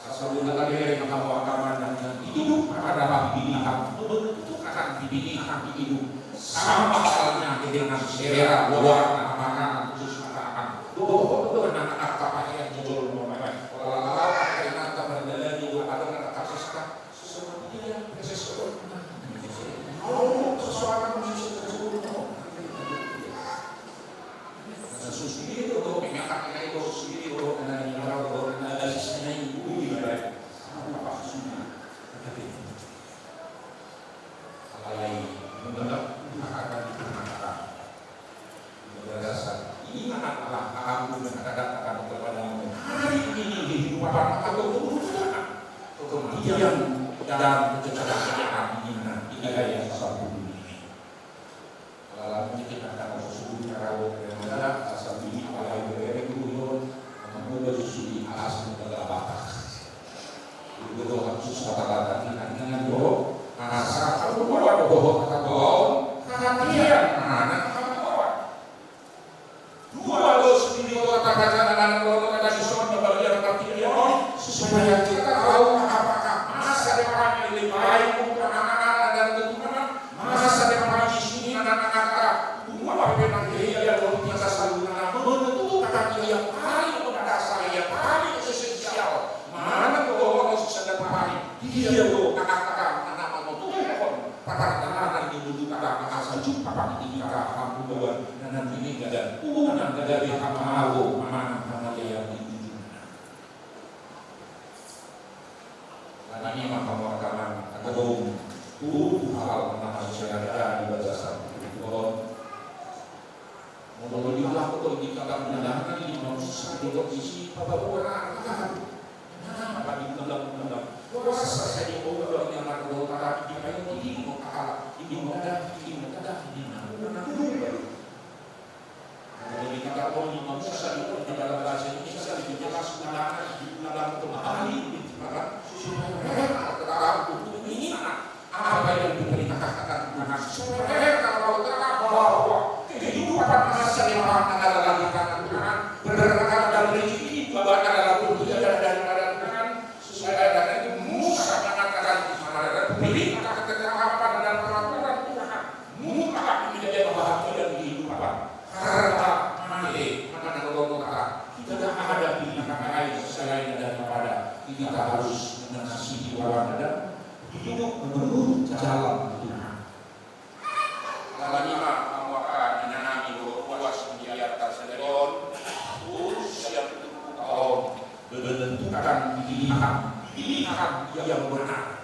Asa uli na tabereng hamu angka amang, na hidup pada pilihan, menentukan pilihan hidup. Sama halnya dengan selera warna makanan kesukaan. Dohot do nang angka pahean ni jolma on. Pola laho angka inanta mardalani do adong na angka pesta. Sesuatu yang pesta on. Au persoalan musik tersebut. Susui do, do, mengatakan itu susui do, na, na, na, na, na, susui. Alai, mengapa akan dipermainkan? Aku mengatakan kepadamu, hari ini kehidupan akan turun ke kematian dan kecelakaan, ninna di ayat sapuluh. Alani i, kita akan sesungguhnya rawat daripada asal ini, apalagi beberapa dulu, mencoba susu di atas negara Batak. Dulu aku susah kata-kata dengan, dengan doho, asa aku doho, doho, kata doho, kata dia, anak kamu doho. Dua dos di kota Kajangan, doho, kata di son, bagian partai on, supaya kita tahu apakah masa depan yang lebih baik untuk anak-anak dan keturunan, masa depan di sini anak-anak. Dua, memang dia, doho, kita selalu menentukan yang paling mendasar, yang paling esensial. Mana doho, doho, sesada pahari. Dia do akan, akan, anak, anak, anak, anak, patar tangan di bulu kata asa jumpa di tinggi kata hambuan dan nanti ini gadan unang gadan hamalo manang hamalian di ujung. Karena ini maka makanan agadong tutu hal nama saya di batasan Tuhan. Molo diulang tu di kata undangan di manusia di kondisi apa orang akan. Nah, bagi ulang-ulang. Kuasa saya di orang yang akan berkata di kayu di mau kalah, di mau ada, di mau ada, di mana. Molo dikatakan di manusia di dalam bahasa Indonesia lebih jelas undangan, diulang kembali, supaya mereka tetap untuk ini. Apa yang diperintahkan Tuhan, supaya mereka tahu terang bahwa kehidupan masa depan adalah di tangan Tuhan, berkat dan rezeki juga adalah pemberian daripada Tuhan, supaya dari itu Musa mengatakan di mana ada perintah, ketetapan dan peraturan Tuhan mutlak menjadi bahagian kehidupan. Harta, mate, mana doho, doho, kita tidak ada pilihan lain selain daripada kita harus mengasihi orang dan hidup menurut jalan Tuhan. Alani i ma, hamu angka inanami, dohot ruas di atas sadari on, usia tujuh puluh tahun, menentukan pilihan, pilihan yang benar.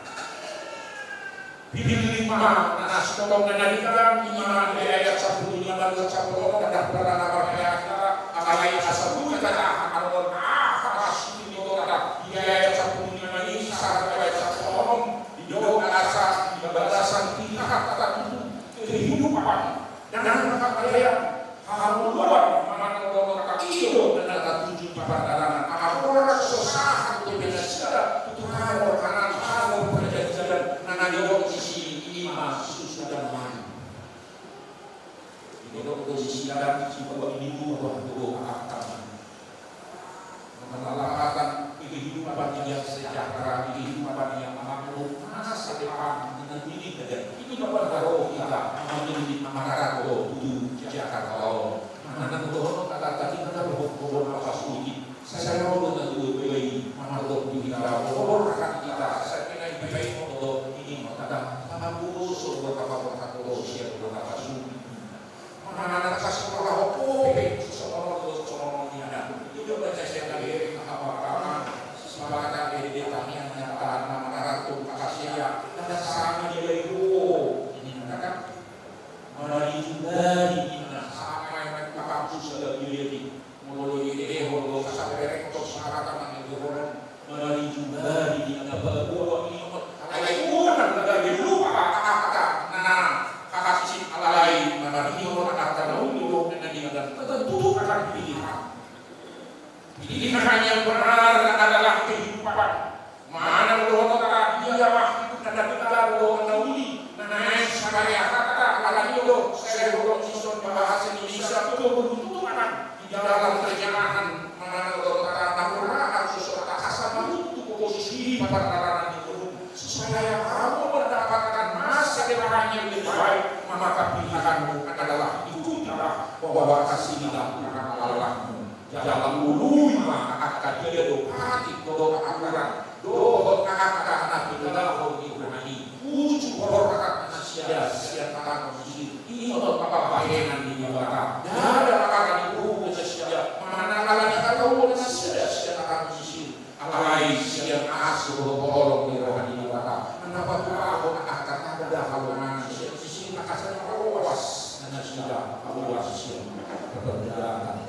Pilih ma na sitongtong na denggan, i ma di ayat sapuluh lima, ayat sapuluh onom, ada pernah nama ayat, alai asa boi tajaha, alon aha masuk di kota, di ayat sapuluh lima i, sampai ayat sapuluh onom. Didok asa di bagasan pilihan na tatuju kehidupan dan kebahagiaan, hangoluan, manang dohot angka i do na tatuju di pardalangan, aha, horas so sahat dope nasida tu tano Kanaan, tano perjanjian na nidok disi, i ma susudan nami. Didok do disi, dang sibawa i, dibuat do angka. Maka lapatan kehidupan yang sejahtera, kehidupan yang makmur, masa depan yang ini, dan ini baru kita memilih, maka tu Jakarta. Mana tu dohot kata tadi, kita dohot, dohot apa sulit. Saya mau dengan dua bayi, mana dohot di kita, dohot rakan kita, saya kira ini baik, dohot ini, maka tak, aku suruh apa, apa, apa, siap, apa sulit. Manang na sasikola ho pe, songon on do, songon on i, ada. Ido baca sian na bere, apa, apa, sipata bere, tangiang na tahan, na mangaranto, makasia, na sanga di bere, oh, ini na kan. Marari jumari, ini na, sama yang main kakak susah lagi, dia di. Molo diberehon do, asa bereng do, sipata mangido horon. Marari jumari di na paboa ingot. Alai unang gabe lupa angka na kakasisi, alai marari on angka na uli do na denggan, tentukan pilihan. Pilihan yang benar adalah kehidupan. Manang dohot angka dia waktu na denggan do na uli, na naeng sipare angka, alani do, saya dohot sison bahasa Indonesia, keberuntungan. Di dalam terjemahan, manang dohot angka na hurang, harus sesuatu asa mamutu posisi di pardalangan di gunung, supaya kamu mendapatkan masa depan yang lebih baik, maka pilihanmu adalah ikutilah bahwa kasih di dalam Allahmu. Jala ului ma angka dia do patik dohot aturan. Dohot angka na pinilahon ni Tuhan i, uju horhat nasida sian tangan Mesir, ingot pambahenan ni Debata. Ndada angka na diboan nasida, manang ala ni hatauon nasida sian tangan Mesir. Alai sian asi dohot holong ni roha ni Debata, na patupahon angka tanda halongangan sian Mesir, asa na loas nasida, loas sian parjalanan.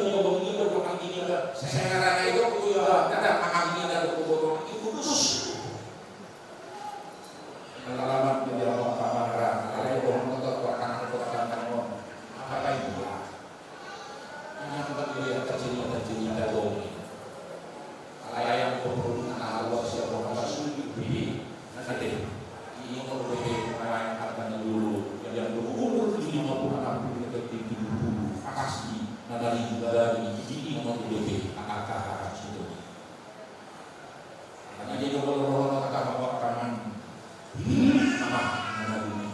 Didok ni ombong i do, anggi ni ombong. Sai ngarana i do, kuya, dang anggi ni ombong, ombong i kudus. Alaman tu dia mau kamara, alai bohong motor, kuat tangan, kuat tangan, on. Apa itu? Inang batu yang terjadi, terjadi, terjadi. Alai yang perlu Allah siapa, Allah sulit, bini. Nanti, ini mau bebe, main apa dulu? Yang berumur lima puluh, enam puluh, ke tujuh puluh, pasti, nanti dari ini mau bebe, angka hak situ. Jadi, dia kalau roh, kata bapak tangan. Ini, ah, mana dunia.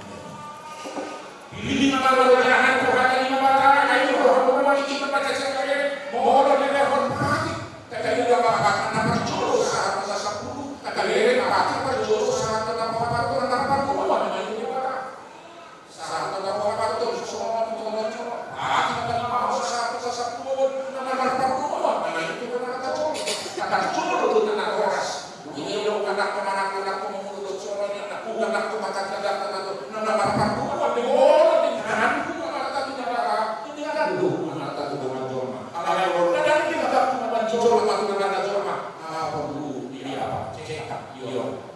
Pilih nama roh jahat, Tuhan, ini nama tangan, ayo, roh, roh, ini kita baca sekali. Mohon, dia hormati. Tapi dia bapak, nama jolo, saat masa sepuluh. Tapi dia bapak, nama jolo, saat masa sepuluh. Sahat tu na paopat, tolu, songon i tu na jolo. Atik na lima, sahat tu na sampulu, na marparbue, na i tu na martajolo. Tajolo do na horas. Ia do anak tu anak, anak tu mamulu do songon i, anak tu anak tu mata jagat na tu na marparbue, di olo di kanan tu na mata tu na bara, di kanan tu na mata tu na jolma. Alai olo na dari di mata tu na jolma, tu na jolma. Apa dulu, dia apa? Cekap, iyo.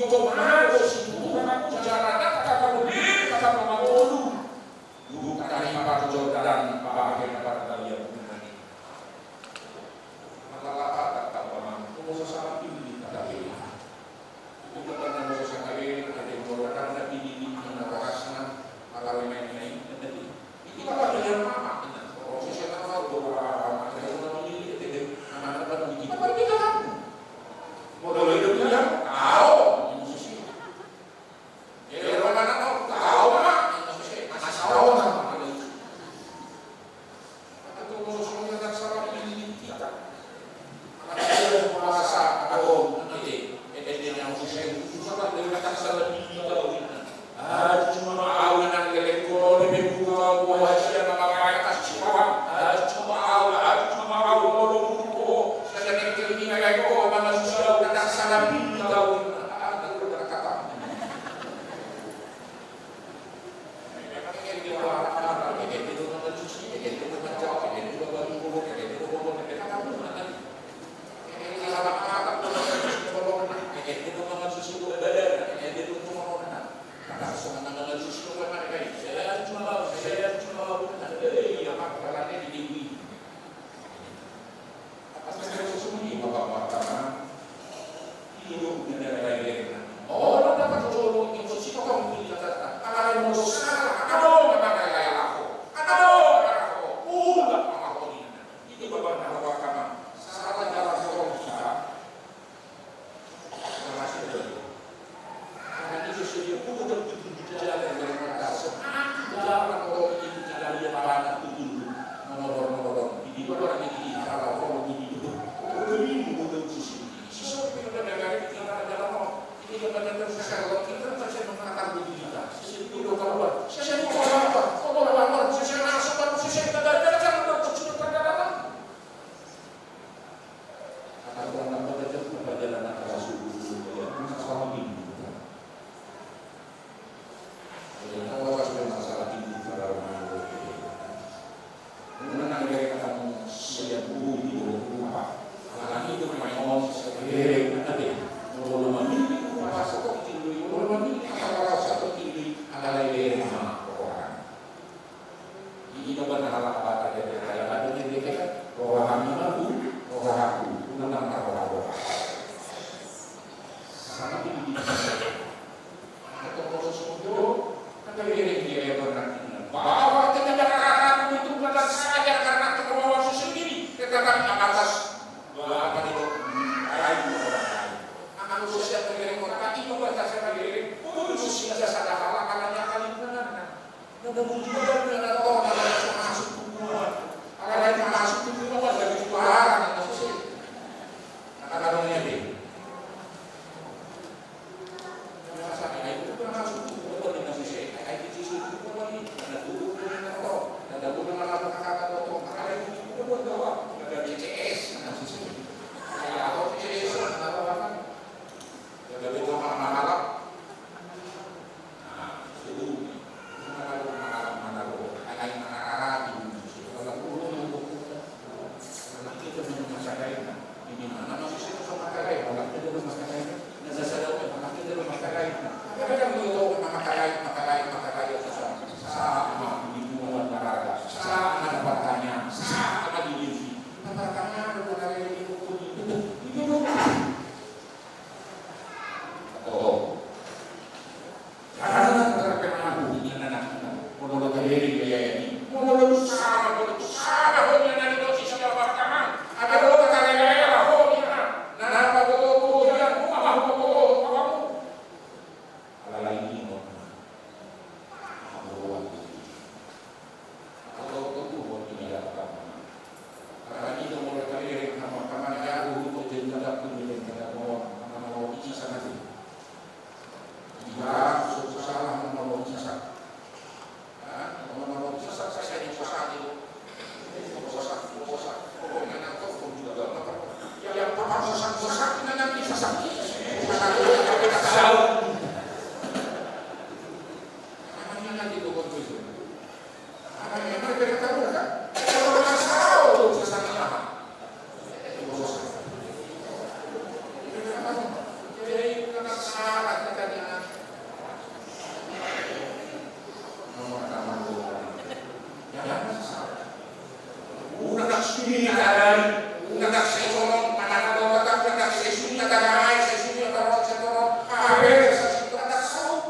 Jumolo situtu jala nangkok muli, kata mangolu. Dung tarima tu Jordan bahen na pardalan i. Mala lapat tamba mangan, molo so salah pilih tamba. Itu kan molo so salah pilih, ada yang molo karena pilih di mana rasanya, ala main-main, nanti. Itu kan ada yang mama, orang sosial kan orang tua, orang tua, orang tua, orang tua, orang tua, orang tua, orang tua, orang tua. Molo itu bilang, kau, yang sosial. Jadi, orang mana tahu? Tahu, Mak. Yang sosial, masih tahu, Mak. Atau molo so salah pilih kita. Masa, atau nanti, eh, eh, yang sosial itu salah pilih, kita salah pilih, tahu. Aduh, cuma au na nangkelek ko, di minggu au, au hasian na mambaen, kasih au. Aduh, cuma au, aduh, cuma au, molo minggu ko, sian nangkelek ni nangkelek ko, mana susah, na salah pilih au. Aduh, kata. Ini na bana halak Batak, jadi, kayak ada di D P R, rohani aku, rohaku, ulang roha roha. Sama ini di atau proses untuk, kan dari dia yang pernah bahwa ketidakarahan itu bukan saja karena kemauan sendiri, tetapi atas apa itu, lain orang lain. Akan sosial dari orang itu bukan saja dari, bukan sosial salah halak, halaknya kali mana. Namun juga benar orang yang masuk tubuhan. Orang yang masuk tubuhan dari suara yang masuk sih. Nah, kalau ini. Masa ini itu masuk tubuhan yang masuk sih. Ai itu sih tubuhan ini. Ada tubuh punya orang. Ada tubuh mana apa kata orang. Ada itu tubuhan doang. Ada B C S yang masuk sih. Kayak apa B C S yang ada orang. Ada betul mana mana. Jangan terkena aku dengan anak kita. Molo tabereng gaya ini. Molo sala, molo sala, molo na nidok si siapa paman. Ada dua kata gaya lah, ho, ni, ha. Nah, apa kau, kau, dia, mau apa kau, kau, kau, kamu? Ala lain ni, ho. Apa kau, kau, kau? Unang sini tadai, unang sai sonon, unang sai sonon, hape sai sonon, unang sai sonon.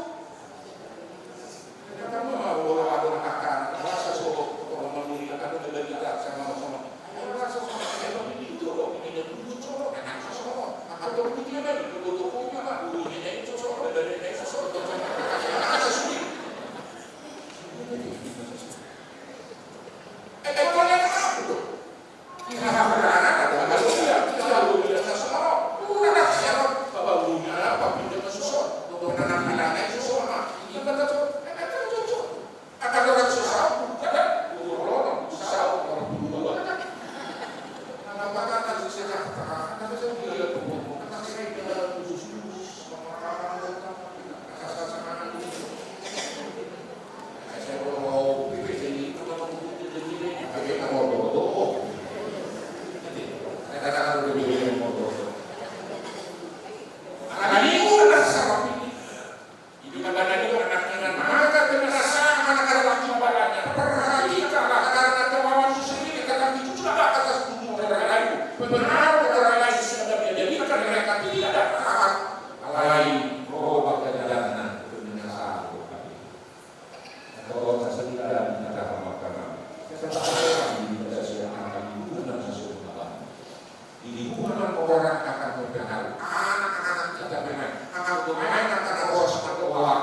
Di hubungan orang akan berpengaruh. Anak-anak kita bermain, anak bermain akan ada orang sepak bola.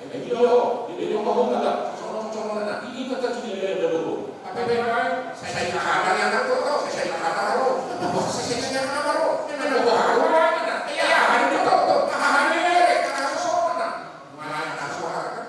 Eh, iya, dia dia mau bola, sono sono na, ini kita tidak ada dulu. Tapi bermain, saya tidak ada yang tahu, saya tidak ada tahu. Saya tidak ada tahu. Ini ada bola, bola, ini ada. Iya, ada di toko, ada di merek, ada sono na. Main, ada sono kan.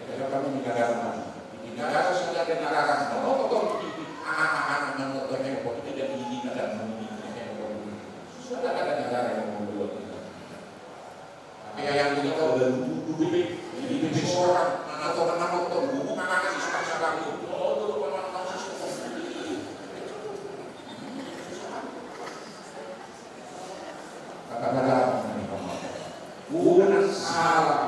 Jadi kami di negara mana? Di negara sudah ada negara mana? Nonton di anak-anak nonton handphone itu jadi ini negara mana? Sudah ada negara yang membuat itu. Tapi yang kita udah duduk di seorang atau nonton buku mana sih sekarang itu? Oh, itu teman-teman. Kadang-kadang unang sala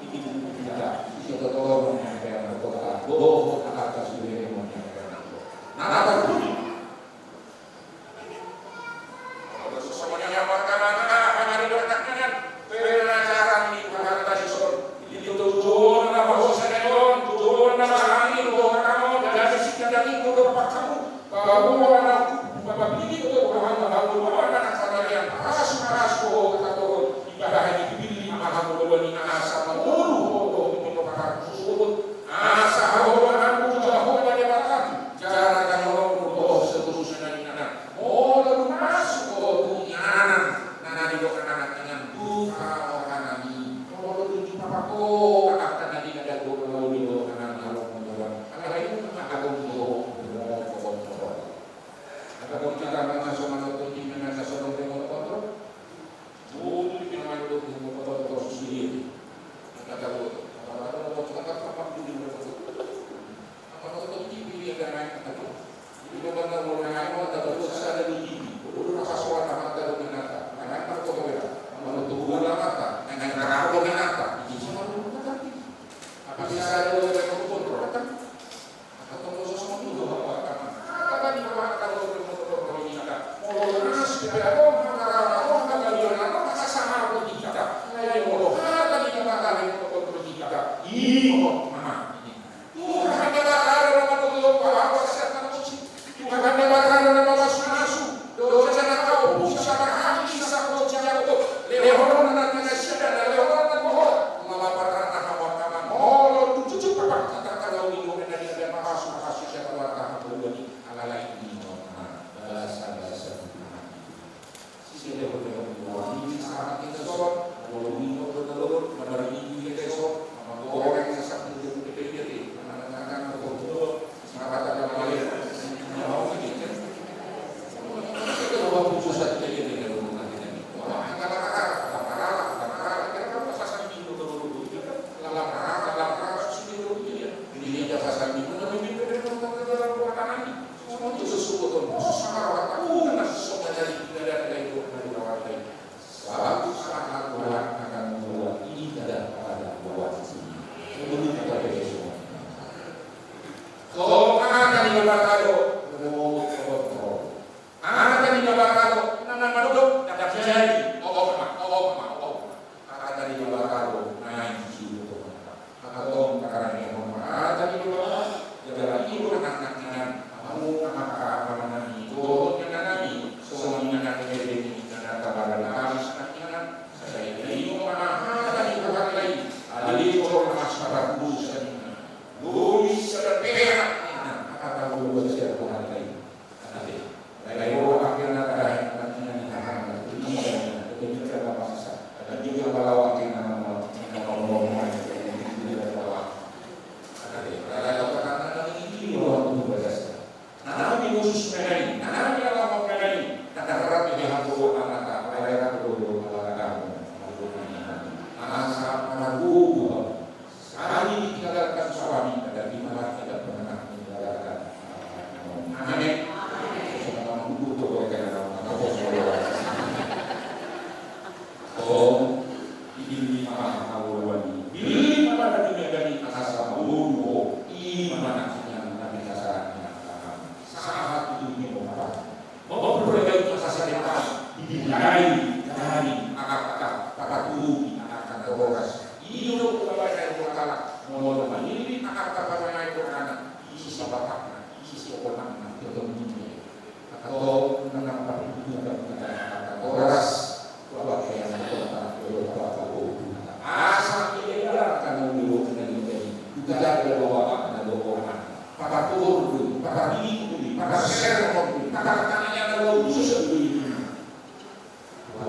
di buku kita, isi totoron yang kena kota, dohot angka sude yang kena kota. Nah, apa bunyi? Semuanya perkara-kara, hanya di dalam pengajaran di Tuhan Yesus. Di tujuan nama hosa on, tujuan nama angin, dohot nama on, dari sisi dari itu dohot kamu. Paboa na pabili do rohana, paboa na na samaria, pasu pasu do kata Tuhan, ibahen dipilih ma hamu do ni asa mangolu do do do pakar suhut, asa haholonganmu tu Jahowa Debatam, jala jala do do seterusna ninna. Molo dung masuk do tu inganan, na na didok anak ingan, buka rohanami, molo dung jumpa pako, akan na di na dago do do anak ingan. Alai ima adong do, do, do, do. Adong do na so manonton di na so adong do, do, do.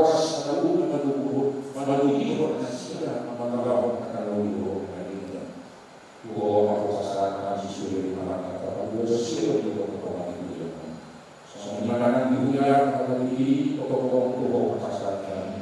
horas na luhut na luhut, manulihon nasida, mangalahon hata na uli ho na denggan. Tu Ho ma hupasahat hami sude di tangan na parhasoluan di tongatonga ni huriaM. Songon i ma nang di huriaM hata diri, tongtong tu Ho hupasahat hami.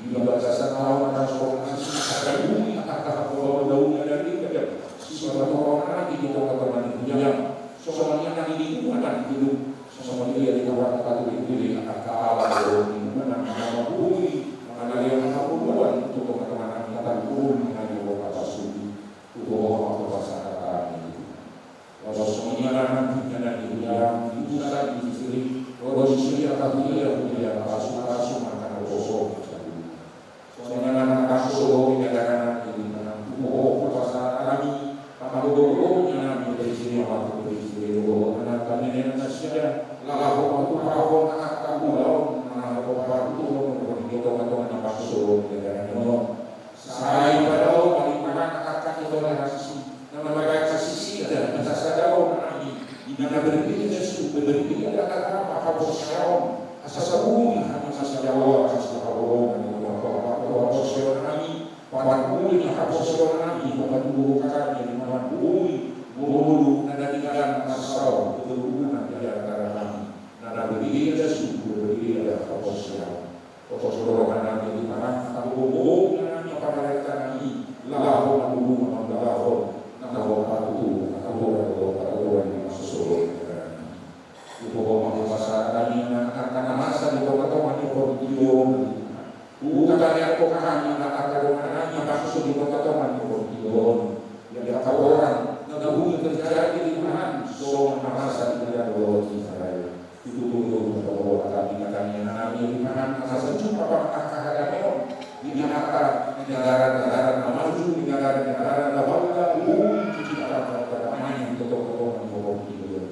Di bagasan na on na so asi, angka dui, angka hangoluan na denggan, sipatupaon nami di tongatonga ni huriaM. Songon i nang di lingkungan na di gedung, songon i di ruang na patulihon, angka alat dohot lingkungan na mambuat, mangalehon hangoluan tu tongatonga nami, hata na uli na di tongatonga nami. Tu Ho ma hupasahat hami. Laos songon i ma nang di huriaM, di pusat, di distrik, ro di sude angka huria, huria pasupasu, angka naposo. Songon i ma nang bangso dohot negara nami, tu Ho ma hupasahat hami, panggogoon nami, presiden, wakil presiden, dohot nang pamenean nasida, laho patupahon angka ulaon na parhasoluan di tongatonga ni bangso dohot negara nami on. Sai padaohon ma di tangan angka toleransi na mambahen hasisidan, hasadaon nami, di na berbeda suku, berbeda agama, haporseaon, asa sabuni hami masidaola, asa haporseaon nami, haporseaon nami, pamangguli haporseaon nami, pamatubu hami di na mambuat ngolu na denggan, na saut kerukunan di antara nami, na berbeda suku, berbeda haporseaon. Tontu roha nami di tangan, angka gogo nami, pangalaho nami, laho mangulahon, laho mangulahon, laho patutu, laho patutu, laho patutu, laho patutu. Tu Ho ma hupasahat hami nang angka na masa di tongatonga ni portibi on. Hupasahat hami nang angka dongan nami bangso di tongatonga ni portibi on. Di angka torang na boi terjadi di Tuhan, songon na masa di Israel. Itu tu Ho ma hupasahat hami nang Nami di mana na sajuta pangkahadameon di hata negara-negara na maju, di negara-negara na bangga, bumi di hata perdamaian, totong-totong di bawah di bawah.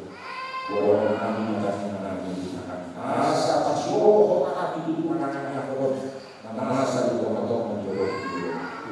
Bawah nami, nami di mana asa pasiohon hami di mana nami. Na masa di tonga-tonga ni dolok i.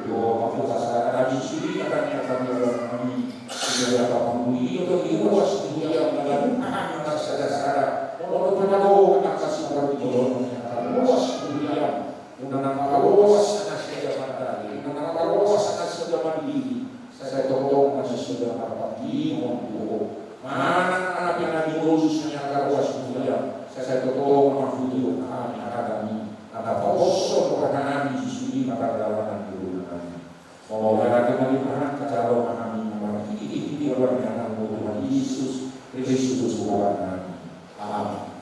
Dohot ma hata sada nami sude, hata ni hata ni roha nami. Sude hata panguli i, oto i ruas di huriam na ganup hami na sada-sada. Molo tonga do angka siparjolo ni hata ruas di huriam. Unang paloas na sada mandali, unang paloas na sada mandiri. Sai tongtong ma nasida marpanggiat tu Ho. Manang na pe na di bolus ni angka ruas di huriam, sai tongtong ma huhut hami hata ni na paboshon roha nami di sude ma pardalanan ni ngolu nami. Mauliate ma di Tuhan, hajalo ma hami na marhite-hite goar ni Anakmu Tuhan Jesus Kristus Tuhan nami. Amen.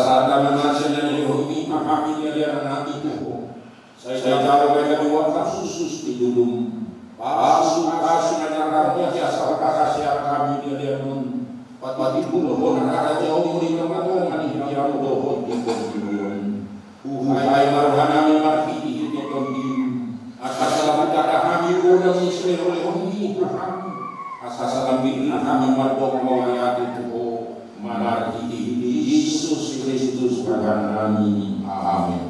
Sada na masa na nilehonmi hami di ari nami tu Ho. Sai jalo ma gabe uap na hushus di lulum. Pasupasu ma jala hami asa marhaseang hami di ari on. Patimbulhon harajaonmu di tongatonga ni hami dohot di tondion. Huhai ma roha nami marhitehite Tondim, asa lam hutanda hami godang ni silehonlehonmi tu hami, asa lam bingkang hami mandok mauliate tu Ho, marhitehite Jesus Kristus Tuhan nami. Amen.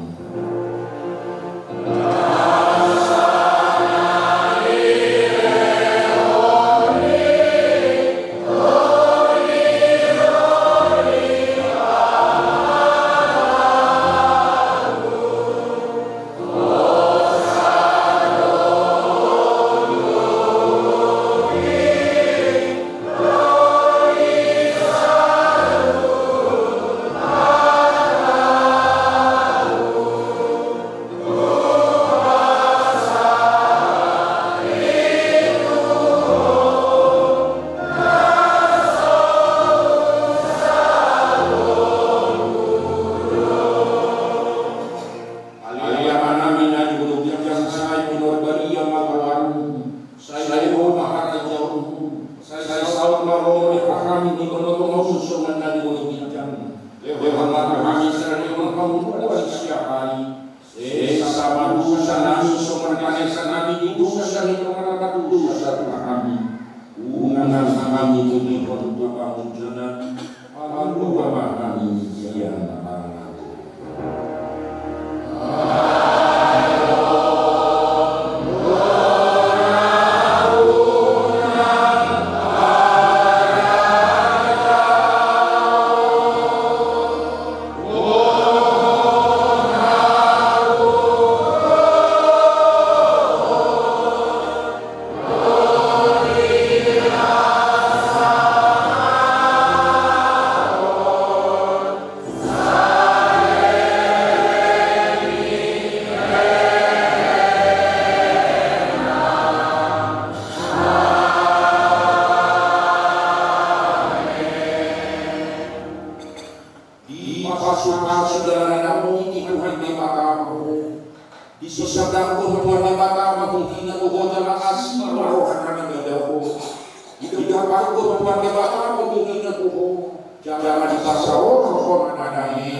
Ale Amanami na di banua ginjang, sai pinarbadia ma goarmu, sai ro ma harajaonmu, sai saut ma roha ni roham di banua tonga on songon na di banua ginjang. Lehon ma tu hami sadari on hangoluan siapari. Sesa ma dosa nami songon panesanami di dosa ni na mardosa tu hami. Unang hami togihon tu pangunjunan, palua ma hami sian pangago. Dipasupasu jala didambori Tuhan Debata ma ho. Disandangkon Tuhan Debata ma ho hita tu ho jala asi ma roha na nangkin ho. Didapangkon Tuhan Debata ma ho hita tu ho. Jala dipasaorhon ma dame.